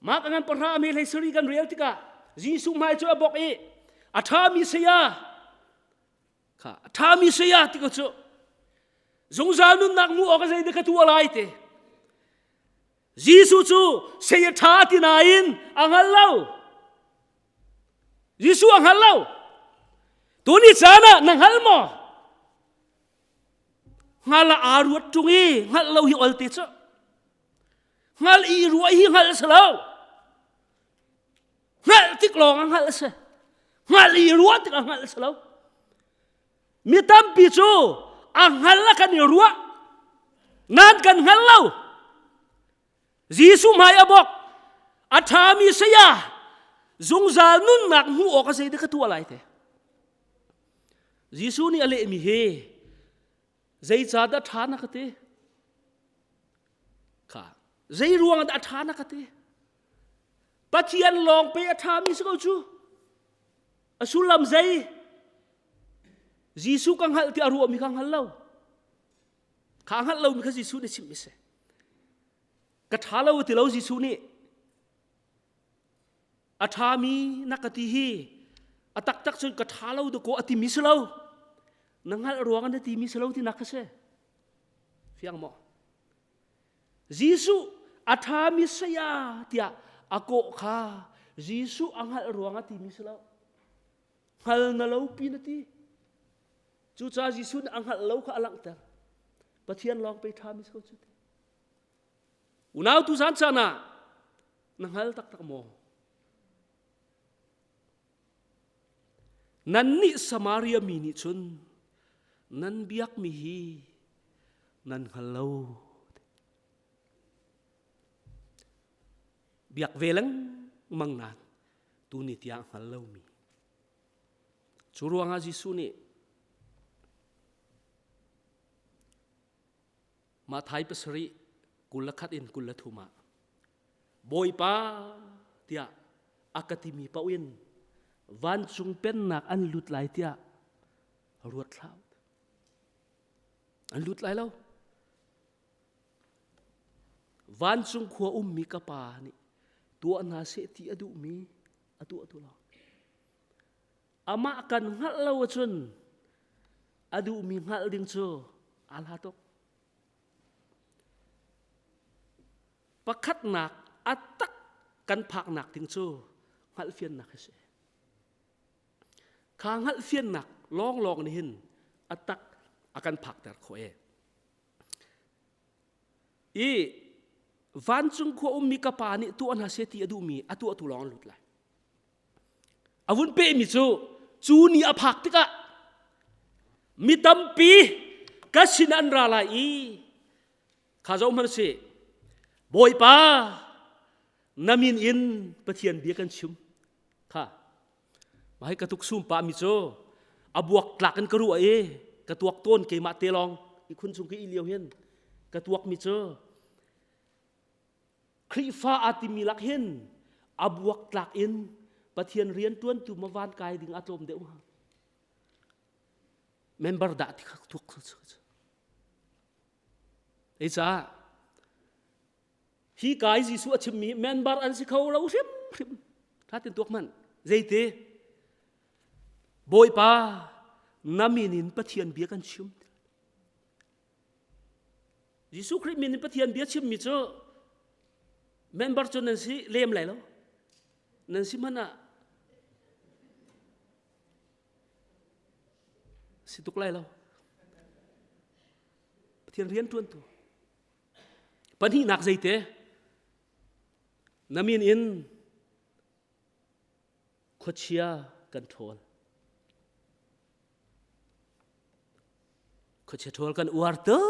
Mark ngan pahra me hlei sari kan rel tikah Jesuh hmai cu a bok i a ṭhami saya kha a ṭhami saya ti ko cu zungzal nunnak mu awk zei dah ka tuah lai te Jesuh cu saya ṭha ti nain a hngal lo Jesuh a hngal lo tuni caan ah na hngal maw hngal ah aa ruat ṭung i hngalh lo hi ol te cu Hngalh i ruah hi hngalh a si lo. Hngalh tik lawng ah hngalh a si. Hngalh i ruah tikah hngalh a si lo. Mi tampi cu A hngal a kan i ruah. Nan kan hngal lo. Jesuh hmai a bok. A ṭhami saya zungzal nunnak hmuh awk a zeidah ka tuah lai te. Jesuh nih a lehmi hi zeicahdah ṭha na ka ti? Kha zei ruang dah a ṭha na ka ti? Pathian lawng pe a ṭhami si ko cu. A sullam zei? Jesuh ka hngalh ti a ruahmi kha hngal lo. Kha hngalh lomi kha Jesuh nih chimmi si. Ka ṭha lo ti lo Jesuh nih. A ṭhami na ka ti hi a taktak cun ka ṭha lo dakaw a timi si lo. Na hngalh ruang na timi si lo tinak kha si. Fiang maw? Jesuh a ṭhami saya tiah a kawh kha Jesuh a hngalh ruang a timi si lo. Hngal na lo pi na ti. Cucaah Jesuh nih a hngalh lo kha a langhter. Pathian lawng pei ṭhami si ko cu ti. Unau tu zan caan ah na hngal taktak maw? Nannih Samaria mi nih cun nan biakmi hi nan hngal lo. Biak ve lengmang nain tuni tiang hngal lomi. Cu ruangah Jesuh nih Mathai pasarih 21 in 23 ah Bawipa tiah a ka timi paoh in vancung pennak an lut lai tiah ruat hlah. An lut lai lo. Vancung khua ummi ka pa nih tuah hna seh ti a duhmi a tuah tu lo. Amah kan hngalh lo ahcun a duhmi hngalh ding cu aa hla tuk. Pakhatnak a tak kan phaknak ding cu hngalhfiannak a si. Kha hngalhfiannak lawnglawng nih hin a tak a kan phakter khawh e. I vancung khua ummi ka pa nih tuah hna seh ti a duhmi a tuahtu lawng an lut lai. A vun pehmi cu cu ni a phak tikah mi tampi ka sin an ra lai i kha zoh hmanh sih Bawipa na min in Pathian bia kan chim kha mah hi ka tuk sum pa mi cu a buak tlak in ka ruah i ka tuak tawn keimah te lawng i khun chung ka i lio hin ka tuak mi cu Khrihfa aa timi lak hin a buaktlak in Pathian rianṭuantu ma van kai ding a tlawm deuh hnga. Member dah ti kha thuak Ei caah hi kai Jesuh a chimmi member an si kho lo hrim hrim. Tha tin tuak man. Zeite Bawipa na min in Pathian bia kan chim. Jesuh Khrih min in Pathian bia chimmi cu member cu nan si lem lai lo. Nan si hmanh ah si tuk lai lo. Pathian rian ṭuantu. Pahnihnak zeite? Na min in khuachia kan ṭhawl. Khuachia ṭhawl kan uar tuk.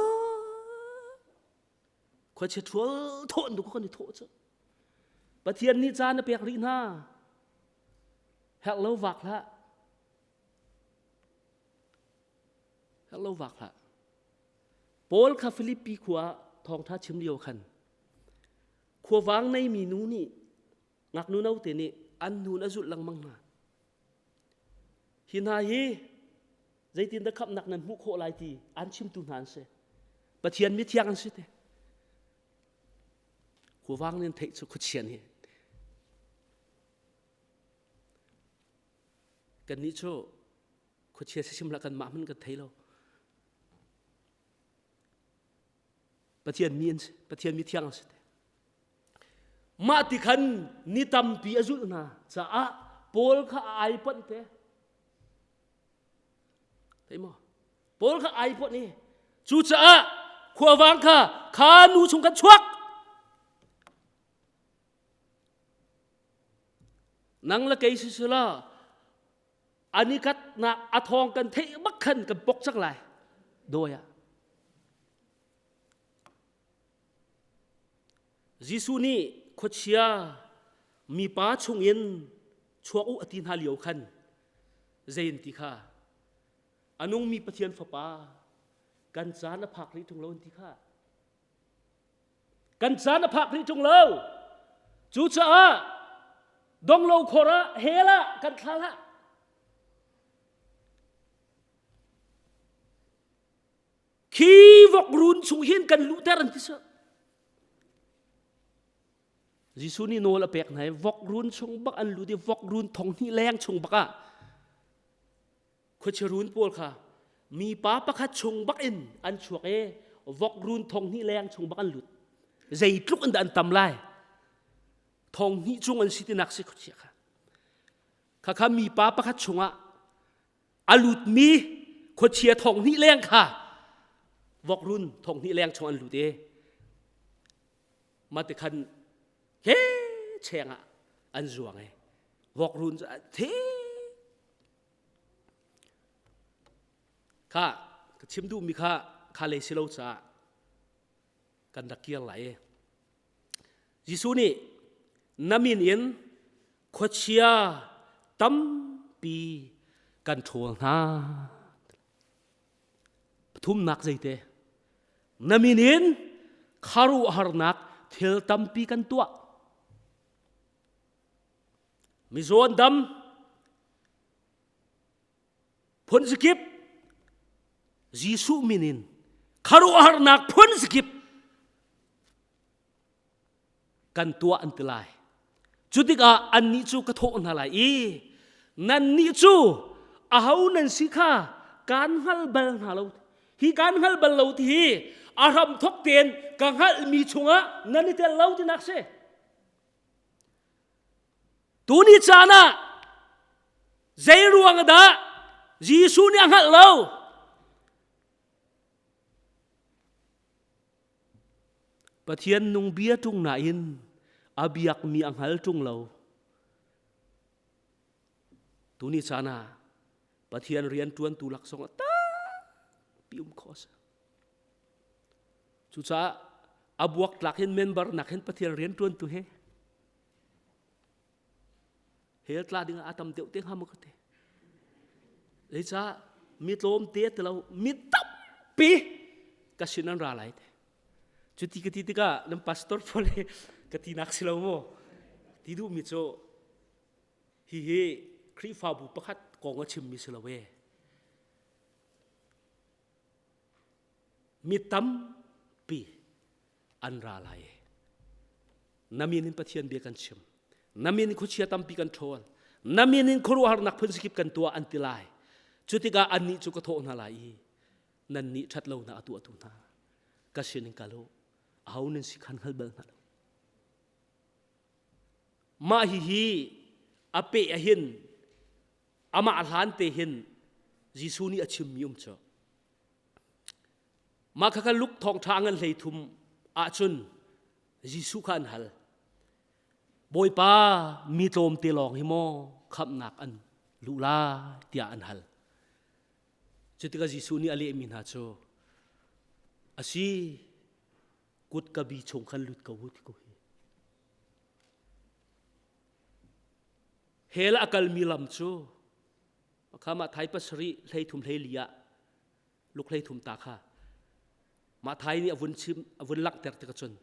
Khuachia ṭhawl thawh nu kan i thawh cu. Pathian nih caan a pek rih hna. Herh lo vak hlah. Herh lo vak hlah. Paul kha Filipi khua thawngṭha chim lio khan khuavang neimi nu nih Ngaknu note nih an hnun a zulh lengmang hna. Hi hna hi zeitindah khamhnak nan hmuh khawh lai ti an chimtu hna an si. Pathian mithiang an si te. Khuavang nih an theih cu khuachian hi. Kannih cu khuachia si sim hlah kanmah hmanh kan thei lo. Pathian mi an si. Pathian mithiang an si te. Mah ti khan ni tampi a zulh hna caah Paul kha a ai ponh te. Thei maw? Paul kha ai ponh i cucaah khuavang kha kha nu chung khan chuak. Nang le kei si sila ani kat na a thawng kan theih bak khan kan pok cang lai. Dawi ah. Jesuh nih khuachia mipa chungin chuak u a ti hna lio khan zei an ti kha a nungmi Pathian fapa kan caan a phak rih ṭung lo an ti kha. Kan caan a phak rih ṭung lo. Cucaah donglo khor ah hell ah kan thla hlah. Khi vok run chung hin kan luhter an ti sah. Jesuh nih nawl a pek hna i vok run chung bak an lut i vok run thong hnih leng chung bak ah khuachia run pawl kha mipa pakhat chung bak in an chuak i vok run thong hnih leng chung bak an lut. Zeitluk in dah an tam lai? Thong hnih chung an si tinak si khuachia kha. Khakha mipa pakhat chungah a lutmi khuachia thong hnih leng kha vokrun thong hnih leng chung an lut i mah ti khan he cheng ah an zuang i vokrun cu the kha ka chim duhmi kha kha lei si lo caah kan rak kir lai i Jesuh nih na min in khuachia tampi kan ṭhawl hna. Pathumnak zeite? Na min in khuaruahharnak thil tampi kan tuah. Mizaw an dam, phun zakip Jesuh min in khuaruahharnak phun zakip kan tuah an ti lai. Cu tikah annih cu ka thawh hna lai i nannih cu aho nan si kha kaan hngal bal hna lo. Hi kaan hngal bal lo ti hi a hramthok tein ka hngalhmi chungah nan i tel lo tinak si. Tuni caan ah zei ruang dah Jesuh nih a hngalh lo? Pathian nung bia ṭung nain a biakmi a hngal ṭung lo. Tuni caan ah Pathian rian ṭuantu laksawng a tampi um khawh a si. Cucaah a buaktlak hin member nak hin Pathian rian ṭuantu he hell tla ding ah a tam deuh te hnga maw ka ti. Zeicah mi tlawm te ti lo mi tampi ka sin an ra lai te. Cuti ka ti tikah nan pastor pawl hi ka ti nak si lo maw? Ti duhmi cu hihi Khrihfabu pakhat kong a chimmi si lo e. Mi tampi an ra lai. Na min in Pathian bia kan chim. Na min in khuachia tampi kan ṭhawl. Na min in khuaruahharnak phun sikip kan tuah an ti lai. Cu tikah annih cu ka thawh hna lai i nannih ṭhat lonak a tuahtu hna ka sin in kal u. Aho nan si khan hngal bal hna lo. Mah hihi a peh ahhin amah hlan te hin Jesuh nih a chimmi um cu. Mah kha Luke thawngṭha ngan hlei thum ahcun Jesuh kha an hal. Bawipa mi tlawmte lawng hi maw khamhnak an luh lai tiah an hal. Cutikah Jesuh nih a lehmi hna cu a si kut ka bi chung khan lut ko u ti ko hi. Hell a kalmi lam cu kha mah thai pasarih hlei thum hlei li ah luk hlei thum ta kha mah thai nih a vun chim a vun langhter tikah cun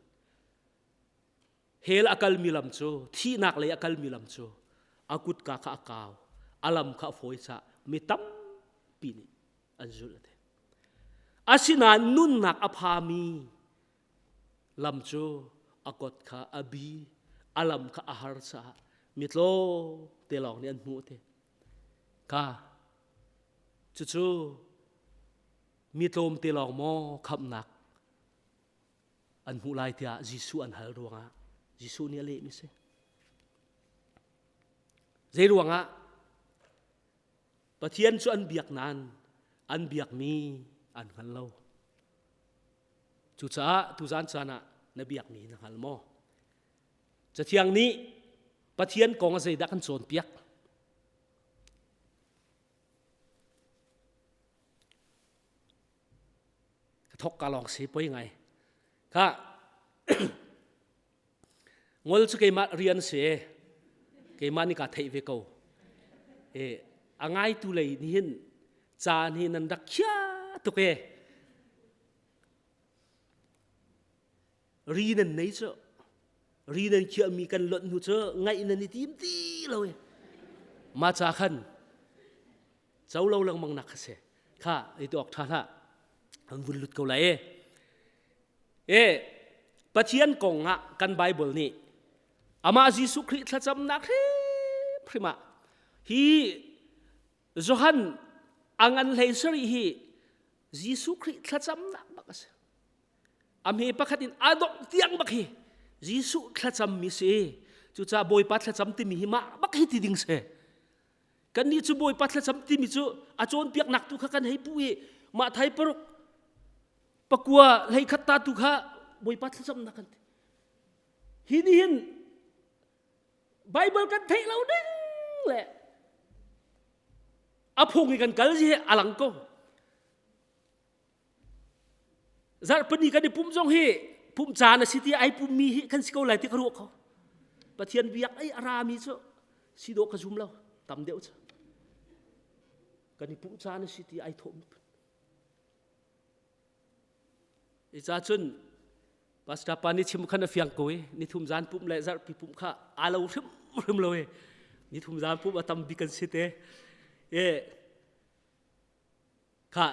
hell a kalmi lam cu thihnak lei a kalmi lam cu a kutka kha a kau a lam kha a fawi caah mi tampi nih an zulh a ti asinain nunnak a phami lam cu a kot kha a bi a lam kha a har caah mi tlawm te lawng nih an hmuh te ka cucu mi tlawm te lawng maw khamhnak an hmuh lai tiah Jesuh an hal ruangah Jesuh nih a lehmi si. Zei ruangah Pathian cu an biak nain an biakmi an hngal lo. Cucaah tuzan caan ah na biakmi na hngal maw? Cathiang nih Pathian kong a zeidah kan cawnpiak? Thok ka lawng si poi ngai. Kha ngol cu keimah rian si keimah nih ka theih ve ko. E a ngaitu lei nih hin caan hi nan rak khia tuk e. Ri nan nei cu ri nan khiahmi kan lonh hnu cu ngaih nan i tim ti lo e. Ma ca khan co lo lengmang nak kha si. Kha i tuak tha hlah. An vun lut ko lai e. E Pathian kong ah kan Bible nih amah Jesuh Khrih thlacamnak hrimhrim ah hi Johan a ngan hlei sarih hi Jesuh Khrih thlacamnak bak a si. A hme pakhat in a dongh tiang bak hi Jesuh thlacammi si. Cucaah Bawipa thlacam timi hi mah bak hi ti ding si. Kannih cu Bawipa thlacam timi cu a cawnpiaknak tu kha kan hei pu i mah thai paruk pakua hlei khat ta tu kha Bawipa thlacamnak kan ti. Hi nih hin Bible kan theih lo ding le a phung i kan kal hi a lang ko. Zarhpini kan i pumh zong hi pumh caan a si ti ai pummi hi kan si ko lai ti ka ruah ko. Pathian biak ei a rami cu si dawh ka zum lo tam deuh cu. Kan i pumh caan a si ti ai thawhmi phun. I ca cun Pastor pa nih chim khan a fiang ko i nithum zan pumh le zarhpi pumh kha aa lo hrimhrim lo i nithum zan pumh a tam bik kan si te. E Kha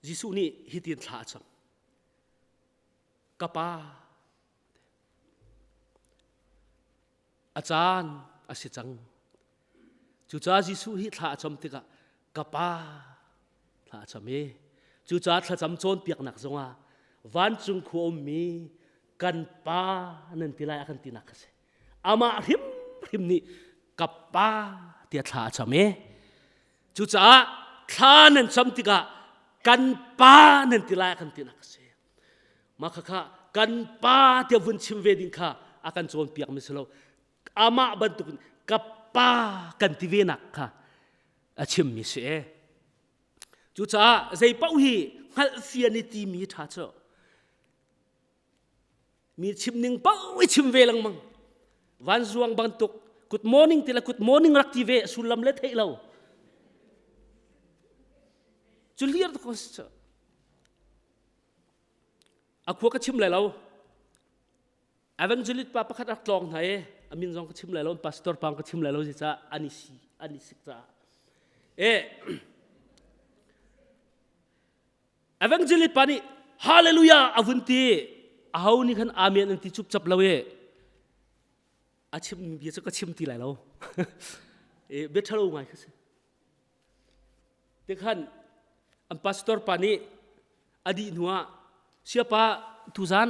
Jesuh nih hitin thla a cam. Ka pa, a caan a si cang. Cucaah Jesuh hi thla a cam tikah ka pa thla a cam i cucaah thlacam cawnpiaknak zongah vancung khua ummi kan pa nan ti lai a kan tinak kha si. Amah hrimhrim nih ka pa tiah thla a cam i cucaah thla nan cam tikah kan pa nan ti lai kan tinak a si. Mah khakha kan pa tiah vun chim ve ding kha a kan cawnpiak mi si lo. Amah bantukin ka pa kan ti ve nak kha a chimmi si e. Cucaah zei paoh hi hngalhfian i timi ṭha cu Mi chim ning paoh i chim ve lengmang. Vanzuang bantuk good morning ti le good morning rak ti ve sullam le theih lo. Cu lir ko si A khua ka chim lai lo. Evangelist pa pakhat rak tlawng hna i a min zong ka chim lai lo, pastor pa ka chim lai lo ca an i si an i sik caah. E Evangelist pa nih hallelujah a vun ti aho nih khan amen an ti cupcap lo i a chimmi bia cu ka chim ti lai lo e bia ṭhalo ngai kha si tikhan an pastor pa nih a dih hnuah siapa tuzan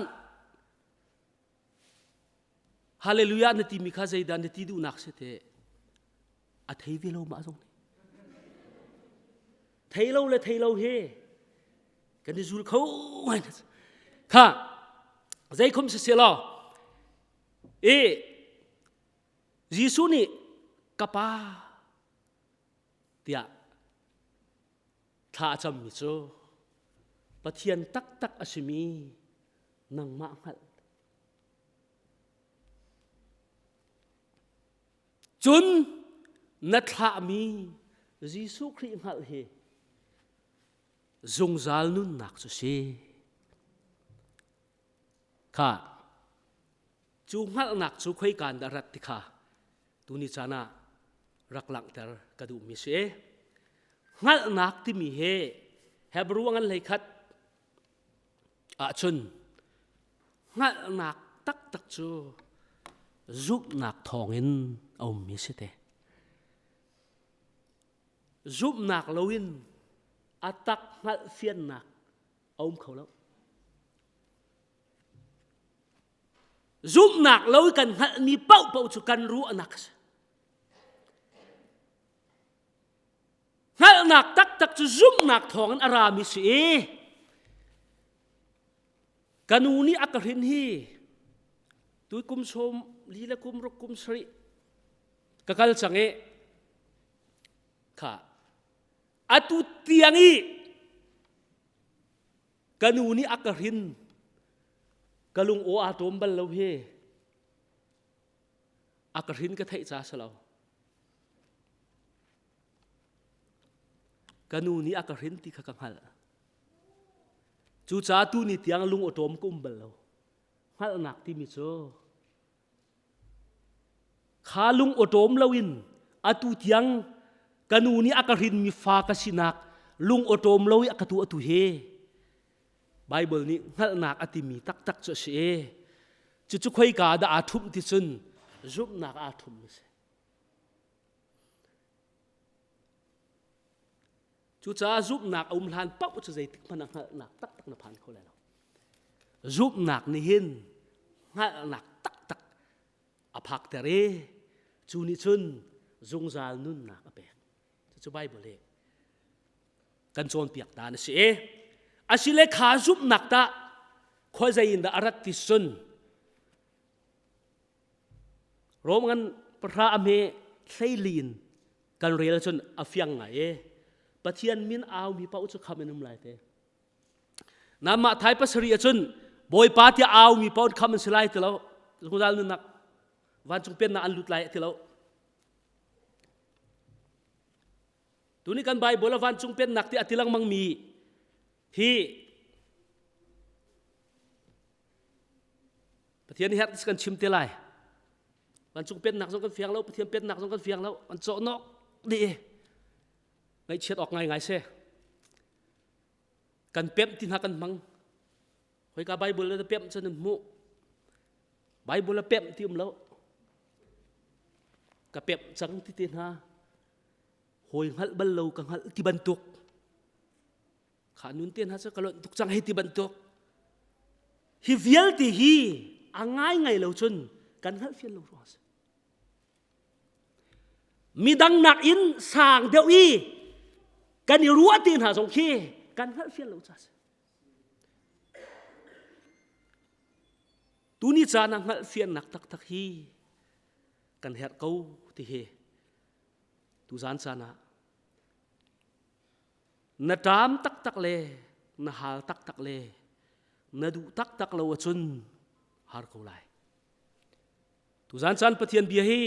Hallelujah na timi kha zeidah na ti duhnak si te a thei ve lo mah zong nih thei lo le thei lo he kan i zul kho ngai kha zei khom si law e Jesuh nih ka pa tiah thla a cammi cu Pathian taktak a simi nangmah hngalh Cun na thlahmi Jesuh Khrih hngalh hi zungzal nunnak cu si. Kha cu hngalhnak cu khoikaan dah rat ti kha tuni caan ah rak langhter ka duhmi si. Hngalhnak timi he Hebrew ngan hlei khat ahcun hngalhnak taktak cu zumhnak thawngin a ummi si te. Zumhnak loin a tak hngalhfiannak a um kho lo. Zumhnak lo i kan hngalhmi paohpaoh cu kan ruahnak a si. Hngalhnak taktak cu zumhnak thawngin a rami si i ka nu nih a ka hrin hi tu kum sawm li le kum ruk kum sarih ka kal cang i kha. Atu tiang i ka nu nih a ka hrin ka lung aw aa ṭawm bal lo hi a ka hrin ka theih ca si lo. Ka nu nih a ka hrin ti kha ka hngalh. Cucaah tu ni tiang lung aw ṭawm ka um bal lo. Hngalhnak timi cu Kha lung awṭawm loin atu tiang ka nu nih a ka hrinmi fa ka sinak lung awṭawm lo i a ka tuahtu hi Baibal nih hngalhnak a timi taktak cu a si i cucu khoika dah aa ṭhumh ti cun zumhnak aa ṭhumh a si. Cucaah zumhnak a um hlan paoh cu zeitik hmanh ah hngalhnak taktak na phan kho lai lo. Zumhnak nih hin hngalhnak taktak a phakter i cu nih cun zungzal nunnak a pek. Cucu Bible hi kan cawnpiak ta na si i asile kha zumhnak tah khuazei in dah a rat ti cun Rom ngan pahra a hme hleili in kan rel cun a fiang ngai e. Pathian min aumi paoh cu kham in um lai te. Namah thai pasarih ahcun Bawipa tiah aumi paoh kham an si lai ti lo. Zungzal nunnak vancung pennak an lut lai ti lo. Tuni kan Bible a vancung pennak ti a ti lengmang mi hi Pathian nih herh kan chim te lai. Vancung pennak zong kan fiang lo, Pathian pennak zong kan fiang lo, an cawhnawk dih. Ngaihchiat awk ngaingai si. Kan pemh ti hna kan hmang. Khoika Bible le pemh cun an hmuh. Bible a pemh ti um lo. Ka pemh cang ti te hna. Hawi hngalh bal lo ka hngalh ti bantuk. Kha nun te hna cu ka lonh tuk cang hei ti bantuk. Hi vialte hi a ngaingai lo cun kan hngalhfian lo ruang a si. Midang nakin sang deuh i kan i ruah te hna zong khi kan hngalhfian lo ca a si. Tuni caan ah hngalhfiannak taktak hi kan herh ko ti hi tuzan caan ah Na ṭam taktak le na hal taktak le na duh taktak lo ahcun har ko lai. Tuzan caan Pathian bia hi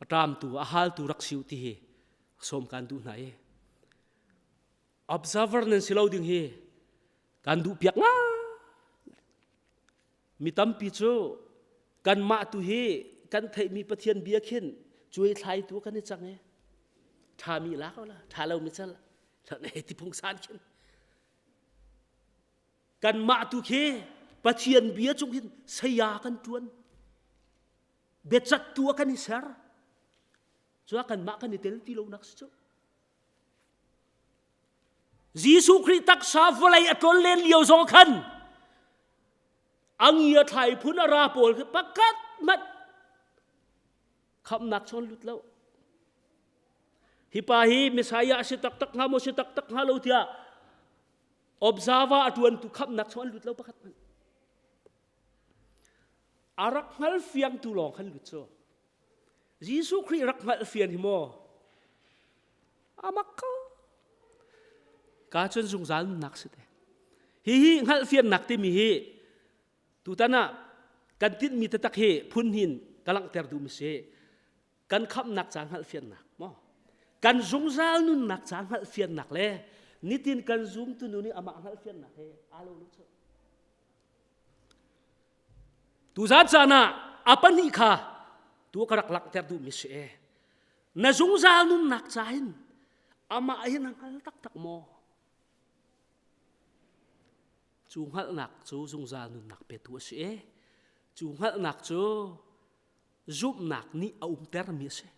a ṭamtu a haltu rak si u ti hi sawm kan duh hna i observer nan si lo ding hi kan duh piak ngai. Mi tampi cu kanmah tu hi kan theihmi Pathian bia khin cuai thlaitu kan i cang i ṭhami lak la ṭha lomi cal ti phungsan khin kanmah tu khi Pathian bia cung hin saya kan ṭuan biacattu ah kan i ser cu kanmah kan i tel ti lonak si cu Jesuh Khrih taksa vawlei a tlonlen lio zong khan a ngia thlai phun a ra pawl khi pakhat hmanh khamnak chawn lut lo. Hi pa hi Messiah a si taktak hnga maw si taktak hnga lo tiah observer a ṭuantu khamnak chawn lut lo pakhat hmanh. A rak hngal fiangtu lawng khan lut cu. Jesuh Khrih rak hngalh fian hi maw amak ko ka cun zungzal nunnak si te hihi hngalh fiannak timi hi tutan ah kan tinhmi taktak hi phun hin ka langhter duhmi si kan khamhnak ca hngalh fiannak maw kan zungzal nunnak ca hngalh fiannak le nitin kan zumtu nu nih amah hngalh fiannak he aa lo lo cu Tuzan caan ah a pahnih kha tu ka rak langhter duhmi si e. Na zungzal nunnak ca hin amah hin a hngal taktak maw? Cu hngalhnak cu zungzal nunnak petu a si e. Cu hngalhnak cu zumhnak nih a umtermi a si.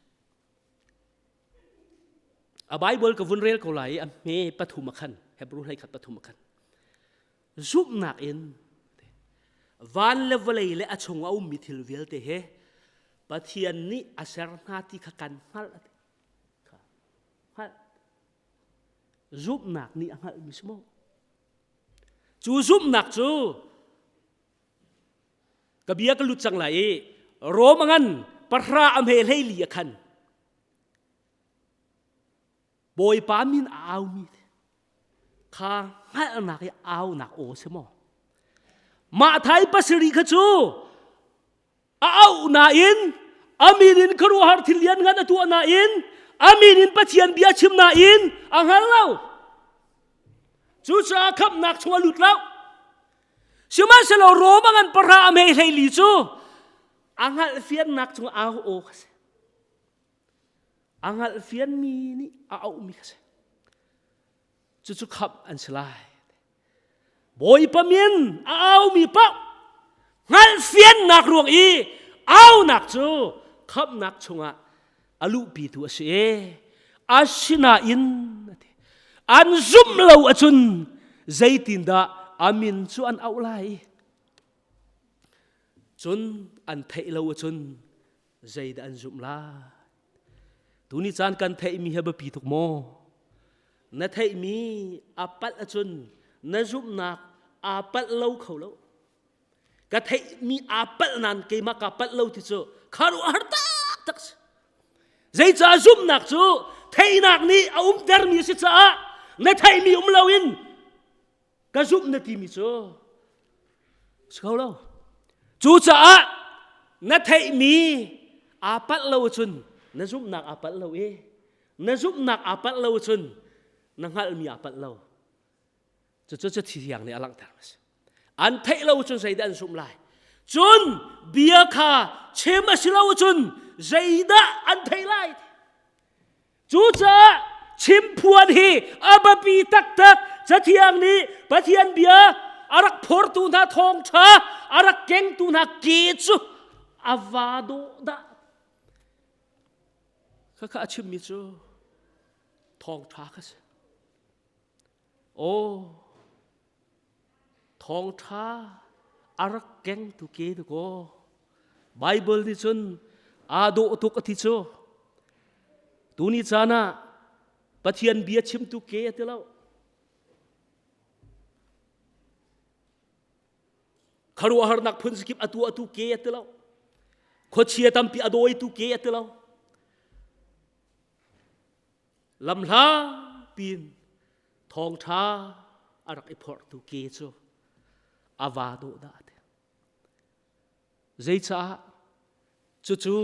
A Bible ka vun rel ko lai i a hme pathum a khan Hebrew hlei khat pathum a khan Zumhnak in van le vawlei le a chung a ummi thil vialte he Pathian nih a ser hna ti kha kan hngalh. Hngalh. Zumhnak nih a hngalhmi si maw? Cu zumhnak cu ka bia ka lut cang lai i Rom a ngan pahra a hme hlei li a khan. Bawipa min a aumi kha hngalhnak i aunak aw si maw? Mah thai pasarih kha cu a auh nain a min in khuaruahhar thil lianngan a tuah nain a min in Pathian bia chim nain a hngal lo. Cucaah khamhnak chung a lut lo. Sihmanhsehlaw Rom a ngan pahra a mei 14 cu a hngalhfiannak chung au aw kha si. A hngalhfianmi nih a auhmi kha si. Cucu khamh an si lai. Bawipa min a aumi paoh hngalhfiannak ruang i aunak cu khamhnak chungah a luhpitu a si e. Asinain an zumh lo ahcun zeitindah a min cu an auh lai? Cun an theih lo ahcun zeidah an zumh lai? Tuni caan kan theihmi hi biapi tuk maw? Na theihmi a palh ahcun na zumhnak aa palh lo kho lo. Ka theihmi aa palh nain keimah kaa palh lo ti cu khuaruahhar taktak si. Zeicah zumhnak cu theihnak nih a umtermi a si caah na theihmi um loin ka zumh na timi cu si kho lo. Cucaah na theihmi aa palh lo ahcun na zumhnak aa palh lo i na zumhnak aa palh lo ahcun na hngalhmi aa palh lo. Cucu cu thiang nih a langhter a si. An theih lo cun zeidah an zumh lai? Cun bia kha chim a si lo cun zeidah an theih lai? Cucaah chimphuan hi a biapi taktak. Cathiang nih Pathian bia a rak phortu hna thawngṭha a rak kengtu hna ke cu a va dawh dah. Khakha a chimmi cu thawngṭha kha si. Aw, thawngṭha a rak kengtu ke dakaw. Baibal nih cun aa dawh tuk a ti cu. Tuni caan ah Pathian bia chimtu ke a ti lo. Khuaruahharnak phun zakip a tuahtu ke a ti lo. Khuachia tampi a dawitu ke a ti lo. Lamhla pin thawngṭha a rak i phorhtu ke cu a va dawh dah ti. Zeicah cucu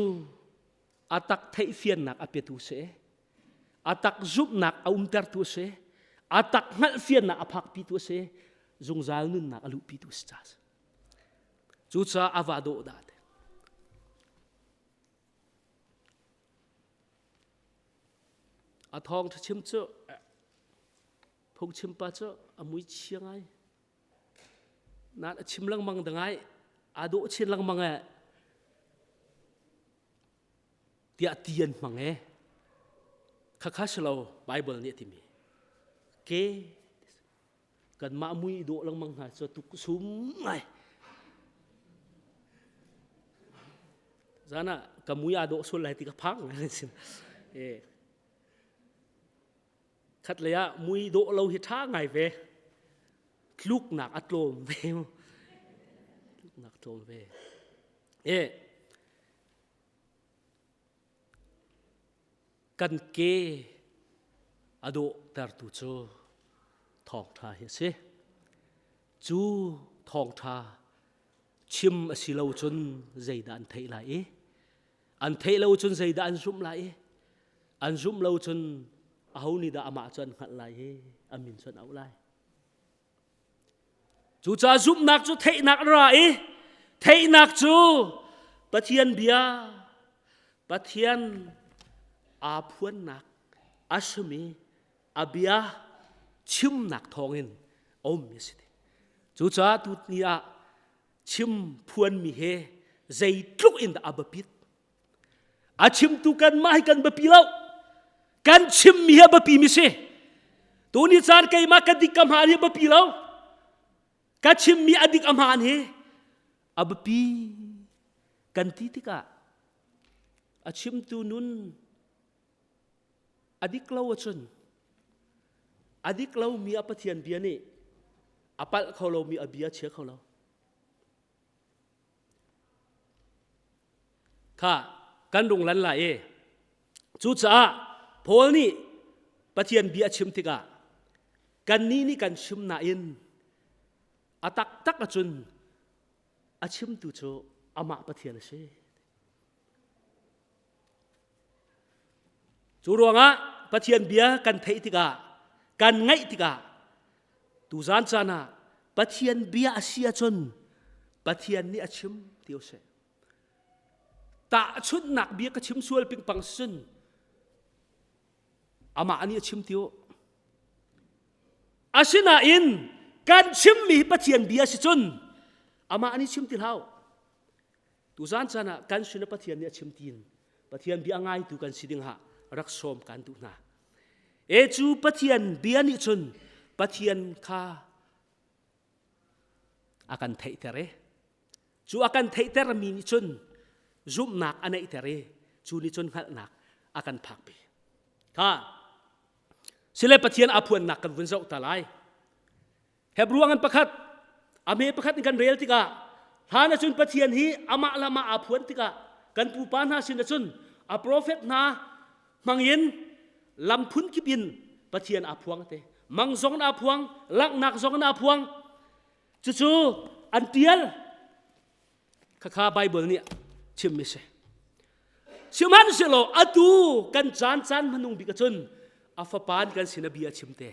a tak theihfiannak a petu si, a tak zumhnak a umtertu si, a tak hngalhfiannak a phakpitu si, zungzal nunnak a luhpitu si ca si. Cucaah a va dawh dah ti. A thawngṭha chim cu phungchim pa cu a mui chia ngai. Nain a chim lengmang da ngai. Aa dawh chin lengmang ee. Tiah ti an hmang ee. Khakha si lo Bible nih a timi. Ke kanmah mui dawh lengmang hna cu tuk sum ngai zan ah ka mui aa dawh sual lai ti ka phang ngai sin e khat lei ah mui dawh lo hi tha ngai ve tluknak a tlawm ve tluknak tlawm ve e Kan ke a dawhtertu cu thawngṭha hi a si. Cu thawngṭha chim a si lo cun zeidah an theih lai i an theih lo cun zeidah an zumh lai i an zumh lo cun aho nih dah amah cu an hngalh lai i a min cu an auh lai. Cucaah zumhnak cu theihnak a ra i theihnak cu Pathian bia, Pathian aa phuannak a simi a bia chimnak thawngin a ummi a si. Cucaah tutni ah chim phuanmi he zeitluk in dah a biapit A chimtu kanmah hi kan biapi lo. Kan chimmi hi a biapi mi si. Tuni caan keimah ka dik ka hmaan hi a biapi lo. Ka chimmi a dik a hmaan hi a biapi kan ti tikah a chimtu nun a dik lo ahcun a dik lomi a Pathian bia nih a palh kho lomi a bia chia kho lo. Kha kan rung lan lai i cucaah Paul nih Pathian bia a chim tikah kannih nih kan chim nain a taktak ahcun a chimtu cu amah Pathian a si. Cu ruangah Pathian bia kan theih tikah kan ngaih tikah tuzan caan ah Pathian bia a si ahcun Pathian nih a chim ti seh. Tahchunhnak bia ka chim sual pingpang sin amah nih a chim ti u. Asinain kan chimmi hi Pathian bia si cun amah nih chim ti hlah. Tuzan caan ah kan sin Pathian nih a chim tiin Pathian bia ngaitu kan si ding ha rak sawm kan duh hna. E cu Pathian bia nih cun Pathian kha a kan theihter e. Cu a kan theihtermi nih cun zumhnak a neihter i cu nih cun hngalhnak a kan phakpi. Kha sile Pathian a phuannak kan vun zoh ta lai. Hebrew ngan pakhat a me pakhat in kan rel tikah hlan ahcun Pathian hi amah le amah aa phuan tikah kan pupa hna sin ahcun a profet hna hmangin lam phun kip in Pathian aa phuang te mang zong in aa phuang langhnak zong in aa phuang cucu an tial khakha Bible nih chimmi si sihmanhsehlaw atu kan caan caan hmanung bik ahcun a fapa kan sin a bia chim te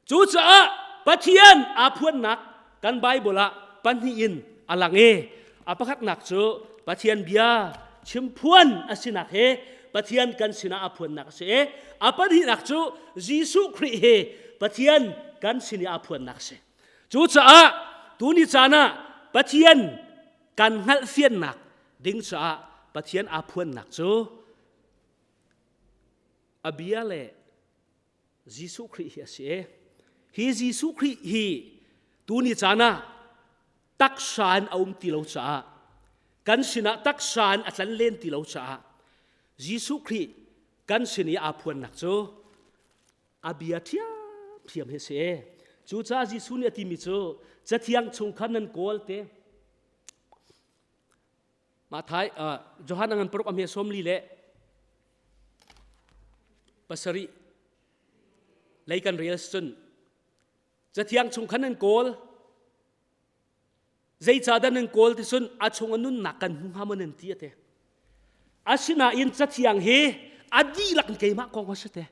Cucaah Pathian aa phuannak kan Bible ah pahnih in a lang i a pakhatnak cu Pathian bia chimphuan a sinak he Pathian kan sinah aa phuannak a si i a pahnihnak cu Jesuh Khrih he Pathian kan sin i aa phuannak a si. Cucaah tuni caan ah Pathian kan hngalhfiannak ding caah Pathian aa phuannak cu a bia le Jesuh Khrih hi a si. Hi Jesuh Khrih hi tuni caan ah taksa in a um ti lo caah kan sinah taksa in a tlan len ti lo caah Jesuh Khrih kan sin i aa phuannak cu a bia ṭhiamṭhiam hi a si. Cucaah Jesuh nih a timi cu Cathiang chung khan nan kawl te. Mathai Johan a ngan paruk a hme 40 le 7 lei kan rel cun cathiang chung khan nan kawl zeicahdah nan kawl ti cun a chung a nunnak kan hmu hnga maw nan ti ate asinain cathiang hi a dihlak in keimah kong a si te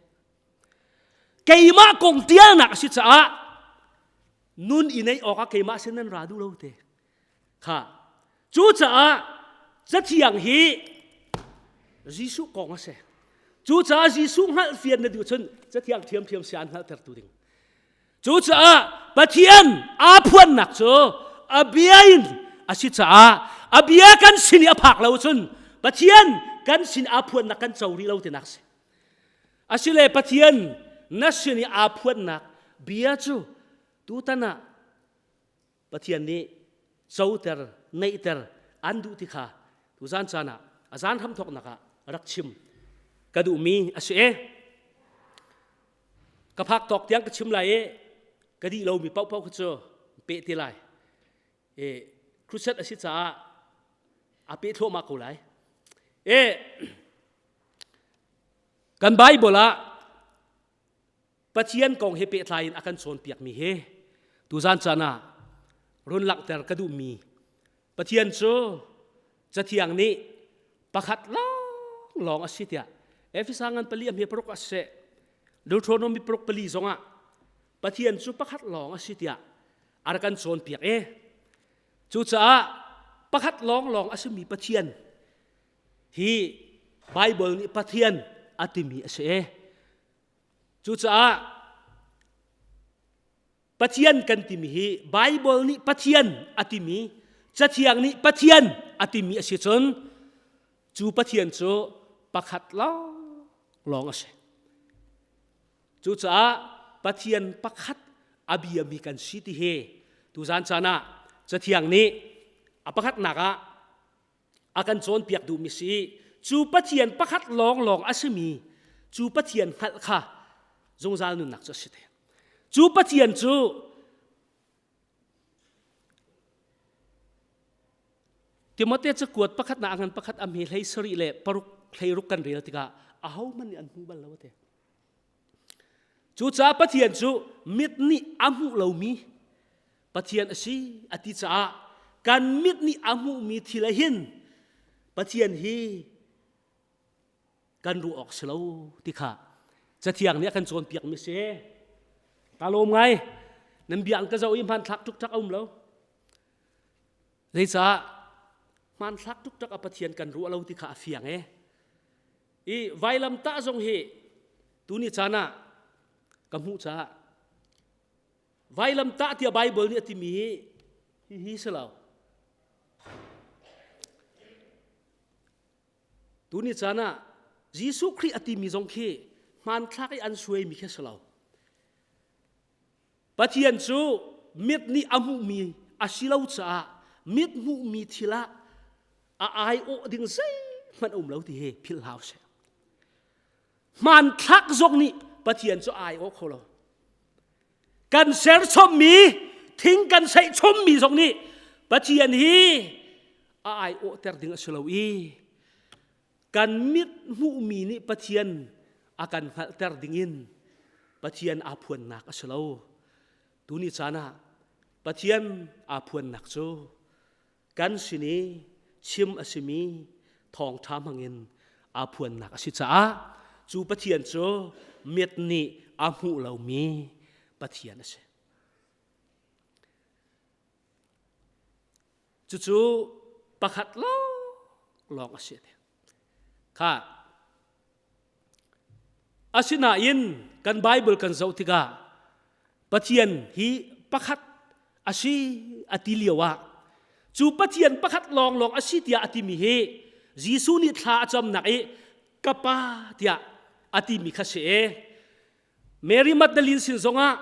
keimah kong tialnak a si caah nun i neih awkah keimah sin nan ra duh lo te Kha. Cucaah Cathiang hi Jesuh kong a si. Cucaah Jesuh hngalhfian na duh cun Cathiang ṭhiamṭhiam si aan hngalhtertu ding. Cucaah Pathian aa phuannak cu a bia in a si caah a bia kan sin i a phak lo cun Pathian kan sin aa phuannak kan co rih lo tinak si. Asile Pathian na sin i aa phuannak bia cu tutan ah Pathian nih coter, neihter an duh ti kha tuzan caan ah a zan hramthawknak ah rak chim ka duhmi a si e. Ka phak tawk tiang ka chim lai i ka dih lomi paohpaoh kha cu peh te lai. E, crusade a si caah a peh thluahmah ko lai. E, kan Bible ah Pathian kong he pehtlai in a kan cawnpiakmi hi tuzan caan ah run langhter ka duhmi Pathian cu Cathiang nih pakhat lawnglawng a si tiah Efesa ngan pali a hme paruk ah siseh Deuteronomy paruk pali zongah Pathian cu pakhat lawng a si tiah a rak kan cawnpiak i cucaah pakhat lawnglawng a simi Pathian hi Bible nih Pathian a timi a si i Cucaah Pathian kan timi hi Bible nih Pathian a timi, Cathiang nih Pathian a timi a si cun cu Pathian cu pakhat lawnglawng a si. Cucaah Pathian pakhat a biami kan si ti hi tuzan caan ah Cathiang nih a pakhatnak ah a kan cawnpiak duhmi si cu Pathian pakhat lawnglawng a simi cu Pathian hngalh kha zungzal nunnak cu a si te. Cu Pathian cu Timote cakuat pakhat na ngan pakhat am hi hlei sarih le paruk hlei ruk kan rel tikah ahohmanh nih an hmu bal lo te. Cucaah Pathian cu mit nih a hmuh lomi Pathian a si a ti caah kan mit nih a hmuhmi thil ah hin Pathian hi kan ruah awk si lo ti kha Cathiang nih a kan cawnpiakmi si. Ka lawm ngai. Nan bia an ka zoh i hmanthlak ṭukṭak a um lo. Zeicah hmanthlak ṭukṭak a Pathian kan ruah lo ti kha a fiang e. I vailamtah zong hi tuni caan ah ka hmuh caah vailamtah tiah Bible nih a timi hi hihi si lo. Tuni caan ah Jesuh Khrih a timi zong khi hmanthlak i an suaimi khi a si lo. Pathian cu mit nih a hmuhmi a si lo caah mit hmuhmi thil ah a aiawh ding zeihmanh a um lo ti hi philh hau seh. Hmanthlak zong nih Pathian cu a aiawh kho lo. Kan serchommi thing kan seihchommi zong nih Pathian hi a aiawhter ding a si lo i kan mit hmuhmi nih Pathian a kan hngalhter dingin Pathian aa phuannak a si lo. Tuni caan ah Pathian aa phuannak cu kan sin i chim a simi thawngṭha hmangin aa phuannak a si caah cu Pathian cu mit nih a hmuh lomi Pathian a si. Cucu pakhat lawnglawng a si. Kha asinain kan Bible kan zoh tikah Pathian hi pakhat a si a ti lio ah cu Pathian pakhat lawnglawng a si tiah a timi hi Jesuh nih thla a camnak i ka pa tiah a timi kha si e. Mary Magdalene sin zongah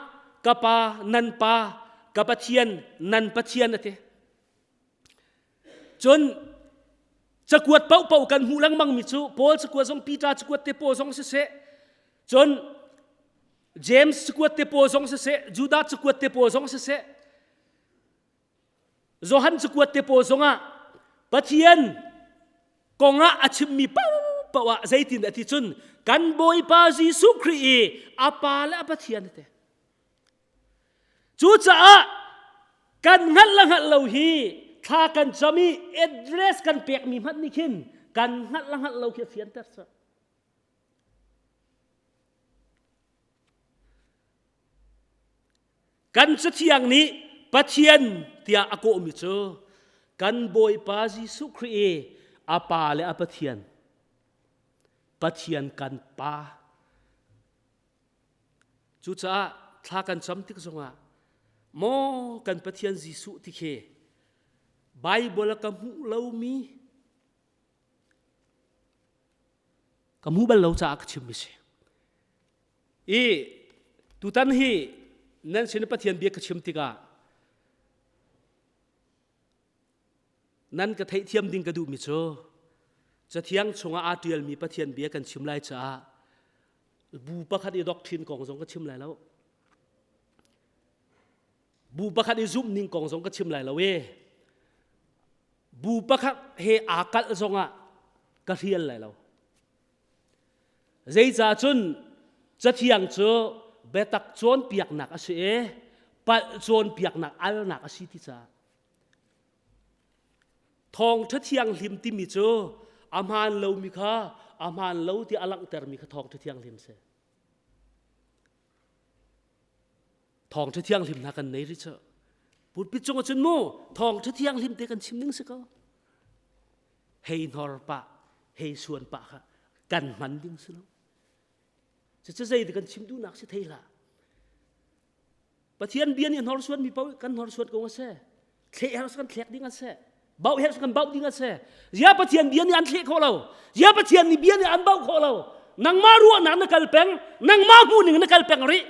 ka pa nan pa ka Pathian nan Pathian a ti. Cun cakuat paohpaoh kan hmuh lengmang mi cu Paul cakuat zong Peter cakuat te pawl zong siseh cun James cakuat te pawl zong siseh Judah cakuat te pawl zong siseh Johan cakuat te pawl zongah Pathian kongah a chimmi paohpaoh ah zeitin a ti cun kan Bawipa Jesuh Khrih i a Pa le a Pathian te. Cucaah kan hngalh le hngalh lo hi thla kan cam i address kan pekmi hmanh nih khin kan hngalh le hngalh lo khi a fianter cu. Kan Cathiang nih Pathian tiah a kawhmi cu kan Bawipa Jesuh Khrih i a Pa le a Pathian. Pathian kan Pa. Cucaah thla kan cam tik zongah maw kan Pathian Jesuh ti khi Bible a ka hmuh lomi ka hmuh bal lo caah ka chimmi si. I tutan hi nan sin Pathian bia ka chim tikah nan ka theihthiam ding ka duhmi cu Cathiang chungah aa ṭialmi Pathian bia kan chim lai caah bu pakhat i doctrine kong zong ka chim lai lo. Bu pakhat i zumhning kong zong ka chim lai lo i bu pakhat he aa kalh zongah ka hrial lai lo. Zeicahcun Cathiang cu biatak cawnpiaknak a si i palh cawnpiaknak alnak a si ti caah Thawngṭha thianghlim timi cu a hmaan lomi kha a hmaan lo ti a langhtermi kha thawngṭha thianghlim si. Thawngṭha thianghlim hna kan nei rih cu. Pulpit cung ah cun mu thawngṭha thianghlim te kan chim ning si ko. Hei hnor pah, hei suan pah kha kan hman ding si lo. Cucu zei kan chim duhnak si thei hlah. Pathian bia nih hnorsuan mi paoh kan hnorsuan ko a si. Thleh her kan thlek ding a si. Bauh her kan bauh ding a si. Zia Pathian bia nih an thleh kho lo. Zia Pathian nih bia nih an bauh kho lo. Nangmah ruahnak na kal peng, nangmah hmuhning na kal peng rih.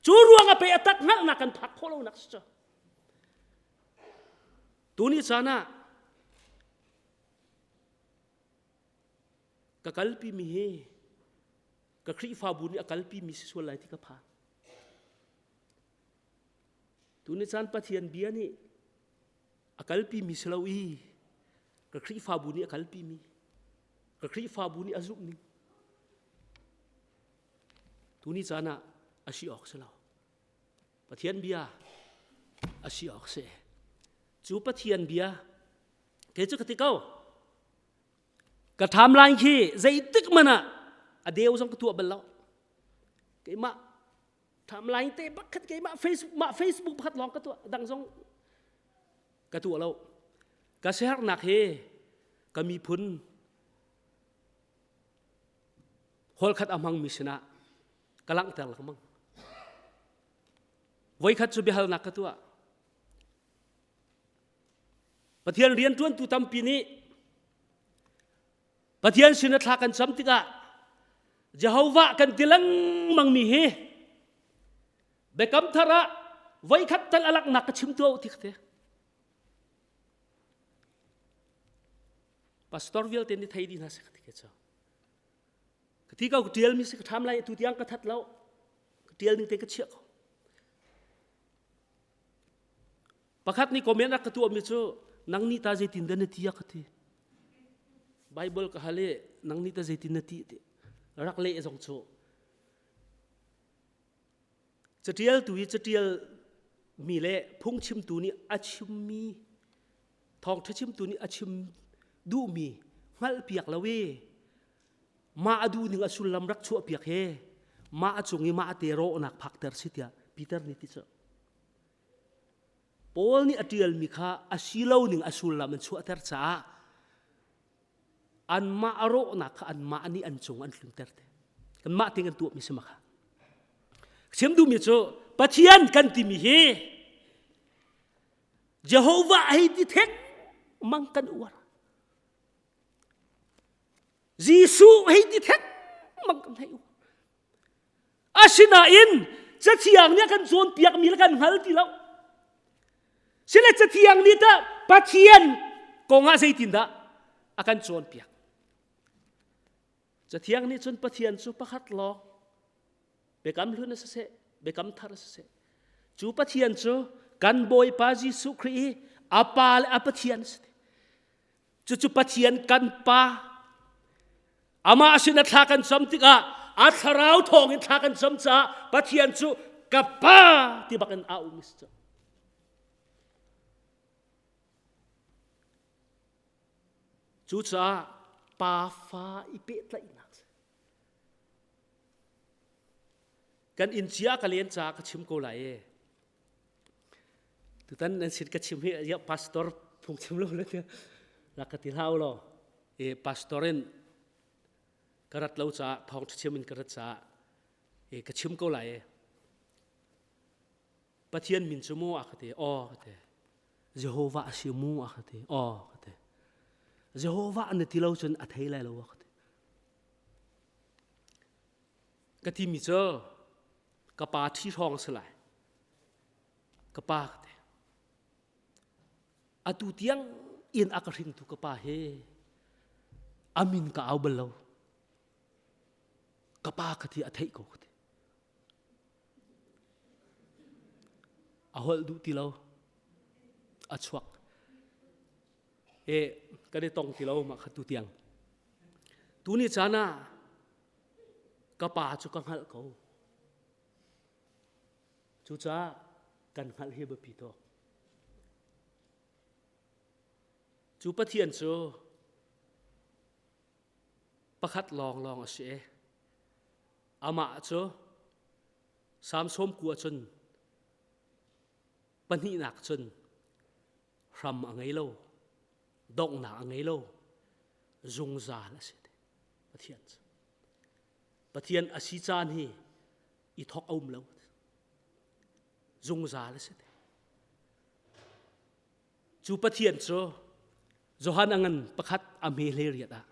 Cu ruang a pe a tak hngalhnak kan phak khawh lo nak si cu. Tuni caan ah ka kalpi mi hi ka Khrihfabu nih a kalpi mi si sual lai ti ka phang. Tuni caan Pathian bia nih a kalpi mi si lo i ka Khrihfabu nih a kalpi mi ka Khrihfabu nih a zumh ning tuni caan ah. A si awk si lo. Pathian bia a si awk si. Cu Pathian bia kei cu ka ti ko. Ka timeline khi zeitik man ah a deu zong ka tuah bal lo. Keimah timeline te pakhat keimah Facebook mah Facebook pakhat lawng ka tuah dang zong ka tuah lo. Ka siaherhnak hi ka miphun holkhat a hmangmi sinah ka langhter lengmang. Voikhat cu biahalnak ka tuah. Pathian rianṭuantu tampi nih Pathian sin a thla kan cam tikah Jehovah kan ti lengmangmi hi biakam thar ah voikhat tal a laknak ka chim tuah ti ka ti. Pastor vialte nih thei dih hna seh ka ti ke cu. Ka ti ko ka ṭialmi si ka ṭham lai atu tiang ka that lo. Ka ṭial ning te ka chiah ko. Pakhat nih comment rak ka tuahmi cu nang nih ta zeitin dah na ti a ka ti. Bible ka hal i nang nih ta zeitin na ti ti. Rak leh zong cu Catialtu i catial mi le phungchimtu nih a chimmi thawngṭha chimtu nih a chim duhmi hngalhpiak lo i mah a duhning a sullam rak chuahpiak he mah a cung i mah te rawhnak phakter si tiah Peter nih ti cu. Paul nih a ṭialmi kha a si lo ning a sullam an chuahter caah anmah a rawhnak kha anmah nih an cung an tlunter te kanmah te kan tuahmi si ma kha chim duhmi cu Pathian kan timi hi Jehovah hei ti thek mang kan uar Jesuh hei ti thek mang kan hei uar Asinain Cathiang nih a kan cawnpiakmi le kan hngal ti lo. Sile Cathiang nih tah Pathian kong ah zeitindah a kan cawnpiak? Cathiang nih cun Pathian cu pakhat lawng biakam hlun a siseh, biakam thar a siseh. Cu Pathian cu kan Bawipa Jesuh Khrih i a Pa le a Pathian a si. Cucu Pathian kan Pa amah sin a thla kan cam tikah a thlarau thawngin thla kan cam caah Pathian cu ka Pa ti bak in a um si cu. Cucaah pa fa i pehtlaihnak si. Kan inn cia ka len caah ka chim ko lai e. Tutan nan sin ka chim hi ya pastor phung chim lo le rak ka ti hlah u law e pastor in ka rat lo caah thawng chim in ka rat caah e ka chim ko lai e Pathian min cu mu a ka ti aw ka ti Jehovah a si mu a ka ti aw ka ti Jehovah na ti lo cun a thei lai lo a ka ti Ka timi cu ka pa ṭhi hrawng a si lai. Ka pa ka ti. Atu tiang in a ka hringtu ka pa he a min ka au bal lo. Ka pa ka ti a theih ko ka ti. A holh duh ti lo. A chuak. E kan i tong ti lo mah kha tu tiang. Tu ni caan ah ka pa cu ka hngalh ko. Cucaah kan hngalh hi biapi tuk. Cu Pathian cu pakhat lawnglawng a si i amah cu Salm sawm kua cun pahnihnak cun hram a ngei lo, donghnak a ngei lo, zungzal a si. Pathian cu. Pathian a si caan hi i thawk a um lo. Zungzal a si. Cu Pathian cu Johan a ngan pakhat a hme hlei riat ah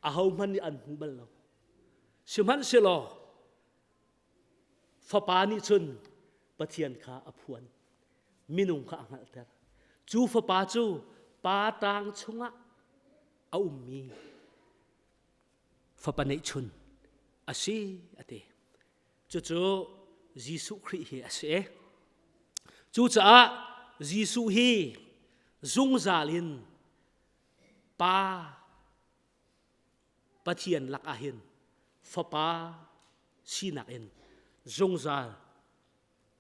ahohmanh nih an hmu bal lo. Sihmanhsehlaw Fapa nih cun Pathian kha a phuan. Minung kha a hngalhter. Cu fapa cu pa tang chungah a ummi fapa neihchun a si a ti. Cucu Jesuh Khrih hi a si. Cucaah Jesuh hi zungzal in Pa Pathian lakah hin Fapa sinak in zungzal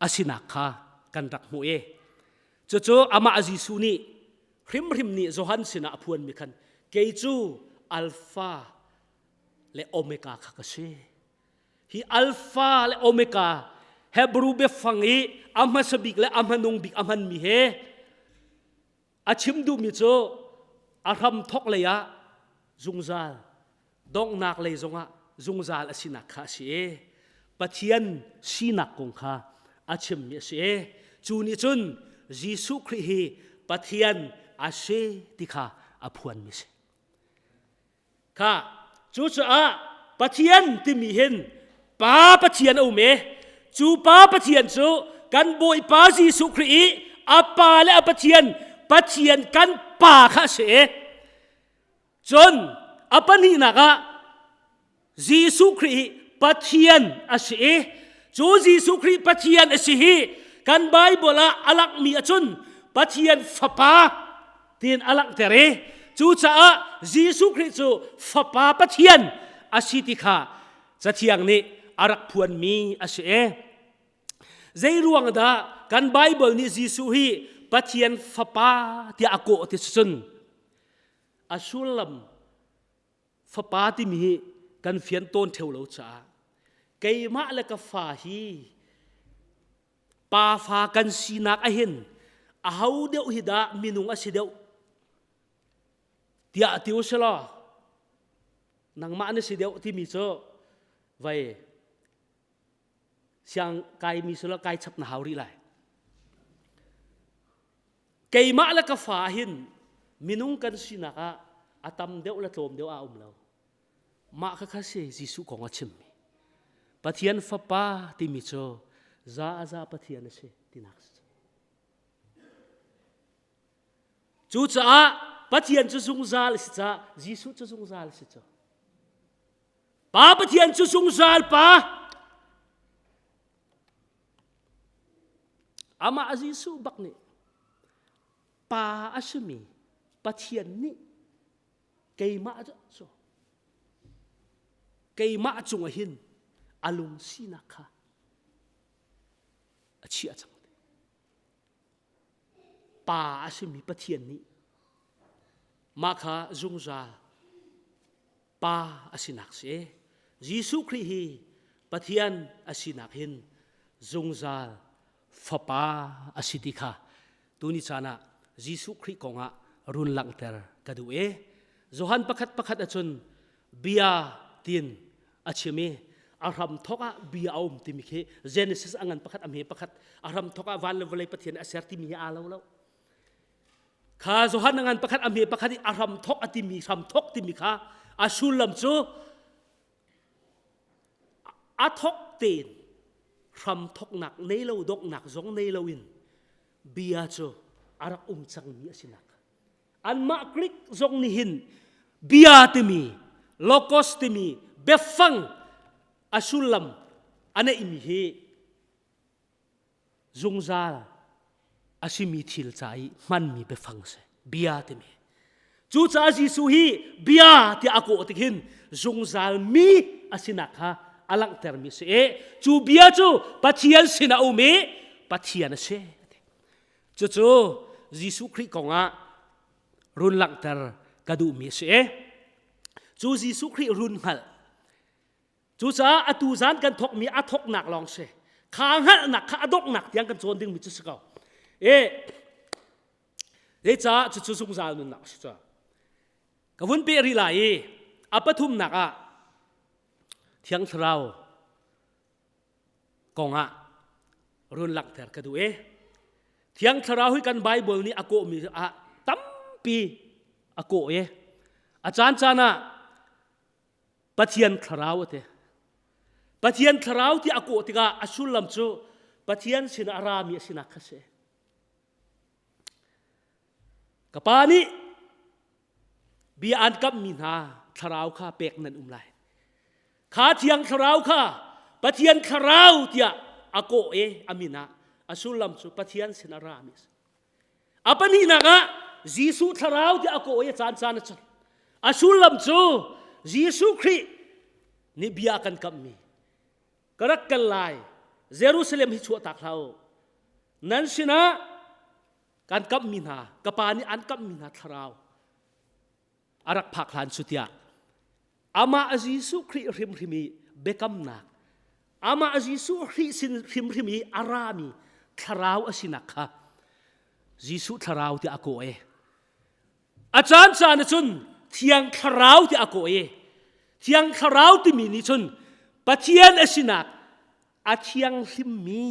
a sinak kha kan rak hmuh i cucu amah Jesuh nih hrimhrim nih Johan sinah a phuanmi khan kei cu Alpha le Omega kha ka si. Hi Alpha le Omega Hebrew biafang i a hmasa bik le a hmanung bik a hmanmi he a chim duhmi cu a hram thok lei ah zungzal donghnak lei zongah zungzal a sinak kha a si i Pathian sinak kong kha a chimmi a si i cu nih cun Jesuh Khrih hi Pathian a si ti kha a phuanmi a si. Kha cucaah Pathian timi hin Pa Pathian a um i cu Pa Pathian cu kan Bawipa Jesuh Khrih i a Pa le a Pathian Pathian kan Pa kha a si i Cun a pahnihnak ah Jesuh Khrih hi Pathian a si i cu Jesuh Khrih Pathian a si hi kan Bible ah a langhmi ahcun Pathian Fapa tiin a langhter i cucaah Jesuh Khrih cu Fapa Pathian a si ti kha Cathiang nih a rak phuanmi a si i zei ruang dah kan Bible nih Jesuh hi Pathian Fapa tiah a kawh ti cun A sullam fapa timi hi kan fian tawn theo lo caah keimah le ka fa hi pa fa kan sinak ahin aho deuh hi dah minung a si deuh tiah ti usila nangmah na si deuh timi cu vai siang kaimi sila kai chap na hau rih lai Keimah le ka fa hin minung kan sinak ah a tam deuh le tlawm deuh a um lo. Mah kha kha si Jesuh kong a chimmi. Pathian Fapa timi cu za a za Pathian a si tinak si. Cucaah Pathian cu zungzal a si caah Jesuh cu zungzal a si cu. Pa Pathian cu zungzal Pa Amah Jesuh bak nih pa a simi Pathian nih keimah cu keimah cungah hin a lung sinak kha a chiah cang. Pa a simi Pathian nih mah kha zungzal Pa a sinak si. Jesuh Khrih hi Pathian a sinak hin zungzal Fapa a si ti kha tuni caan ah Jesuh Khrih kongah run langhter ka duh i Johan pakhat pakhat ahcun bia tin a chim i a hram thok ah bia a um timi khi Genesis a ngan pakhat a hme pakhat a hram thok ah van le vawlei Pathian a ser timi hi aa lo lo kha Johan a ngan pakhat a hme pakhat i a hram thok a timi hram thok timi kha a sullam cu a thok tein hram thoknak nei lo donghnak zong nei lo in bia cu a rak um cangmi a sinak anmah Greek zong nih hin bia timi logos timi biafang a sullam a neihmi hi zungzal a simi thil ca i hmanmi biafang si bia timi cucaah Jesuh hi bia tiah a kawh tik hin zungzal mi a sinak kha a langhtermi si i cu bia cu Pathian sin a um i Pathian a si Cucu Jesuh Khrih kongah run langhter ka duhmi a si. Cu Jesuh Khrih run hngalh. Cucaah atu zan kan thawkmi a thawknak lawng si. Kha hngalhnak kha a donghnak tiang kan cawn dingmi cu si ko. E zeicah cucu zungzal nunnak a si cu. Ka vun peh rih lai i a pathumnak ah Thiang Thlarau kongah run langhter ka duh i Thiang Thlarau hi kan Bible nih a kawhmi ah tampi a kawh i a caan caan ah Pathian Thlarau a ti. Pathian Thlarau ti a kawh tikah a sullam cu Pathian sin a rami a sinak kha si. Ka pa nih bia an kamhmi hna thlarau kha pek nan um lai. Kha thiang thlarau kha Pathian thlarau tiah a kawh i a min ah a sullam cu Pathian sin a rami a si. A pahnihnak ah Jesuh thlarau tiah a kawh i a caan caan a cang. A sullam cu Jesuh Khrih nih bia a kan kamhmi ka rak kal lai. Jerusalem hi chuahtak hlah u. Nan sinah kan kamhmi hna, ka pa nih an kamhmi hna thlarau a rak phak hlan cu tiah amah Jesuh Khrih hrimhrim i biakamnak, amah Jesuh Khrih sin hrimhrim i a rami thlarau a sinak kha Jesuh thlarau tiah a kawh i a caan caan ah cun Thiang Thlarau tiah a kawh i Thiang Thlarau timi nih cun Pathian a sinak a thianghlimmi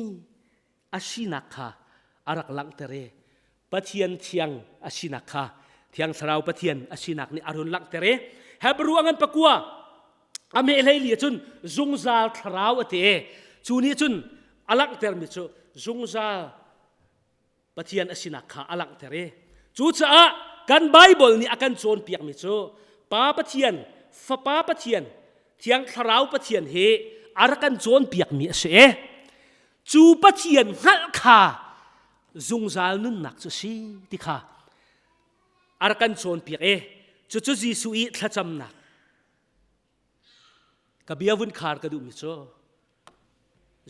a sinak kha a rak langhter i Pathian thiang a sinak kha Thiang Thlarau Pathian a sinak nih a run langhter i Hebrew a ngan pakua a meh hlei li cun zungzal thlarau a ti cu nih cun a langhtermi cu zungzal Pathian a sinak kha a langhter i cucaah kan Baibal nih a kan cawnpiakmi cu Pa Pathian, Fapa Pathian, Thiang Thlarau Pathian hi a rak kan cawnpiakmi a si i cu Pathian hngalh kha zungzal nunnak cu si ti kha a rak kan cawnpiak i cucu Jesuh i thlacamnak ka bia vun khar ka duhmi cu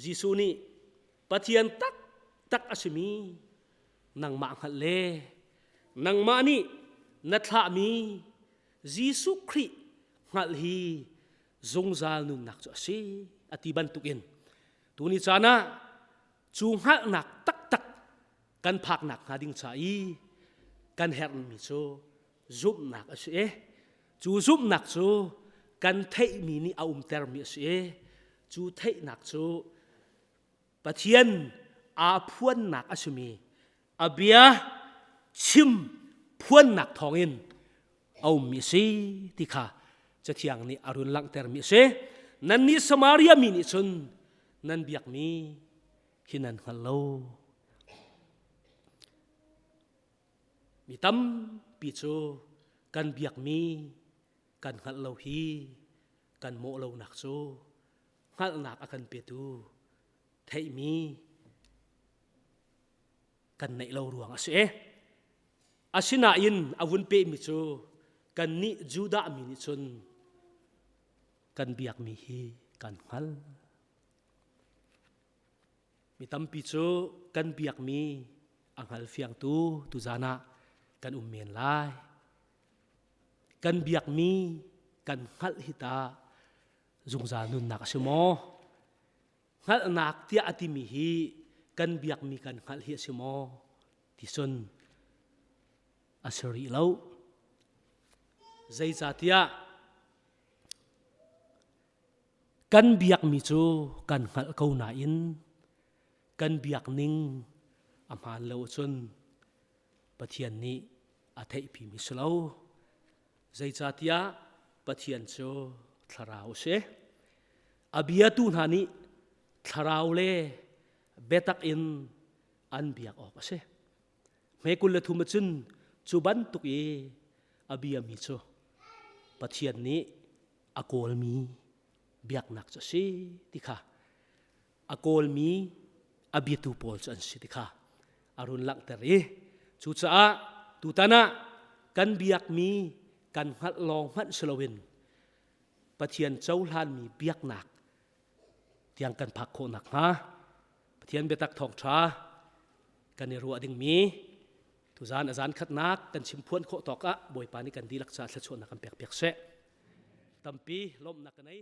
Jesuh nih Pathian taktak a simi nangmah hngalh le nangmah nih na thlahmi Jesuh Khrih hngalh hi zungzal nunnak cu a si a ti bantukin tuni caan ah cu hngalhnak taktak kan phaknak hnga ding ca i kan herhmi cu zumhnak a si i cu zumhnak cu kan theihmi nih a umtermi a si i cu theihnak cu Pathian aa phuannak a simi a bia chim phuannak thawngin a ummi a si ti kha Cathiang nih a run langhtermi a si. Nannih Samaria mi nih cun nan biakmi hi nan hngal lo. Mi tampi cu kan biakmi kan hngalh lo hi kan mawh lonak cu hngalhnak a kan petu theihmi kan neih lo ruang a si. Asinain a vun pehmi cu kannih Judah mi nih cun kan biakmi hi kan hngal. Mi tampi cu kan biakmi a hngal fiangtu tuzan ah kan um men lai. Kan biakmi kan hngalh hi ta zungzal nunnak a si maw? Hngalhnak tiah a timi hi kan biakmi kan hngalh hi a si maw? Ti cun a si rih lo. Zeicahtiah Kan biakmi cu kan hngalh ko nain kan biak ning a hmaan lo ahcun Pathian nih a theihpimi si lo. Zeicahtiah Pathian cu thlarau a si. A biatu hna nih thlarau le biatak in an biak awk a si. Hme 23 cun cu bantuk i a biami cu Pathian nih a kawlmi biaknak cu a si ti kha a kawlmi a biatu pawl cu an si ti kha a run langhter i cucaah tutan ah kan biakmi kan hngalh lawng hmanh si loin Pathian cohlanmi biaknak tiang kan phak khawh nakhnga Pathian biatak thawngṭha kan i ruah dingmi tuzaan a zan khatnak kan chim phuan khawh tawk ah Bawipa nih kan dihlak ca thluachuahnak kan pek piak seh. Tampi lawmhnak ka nei.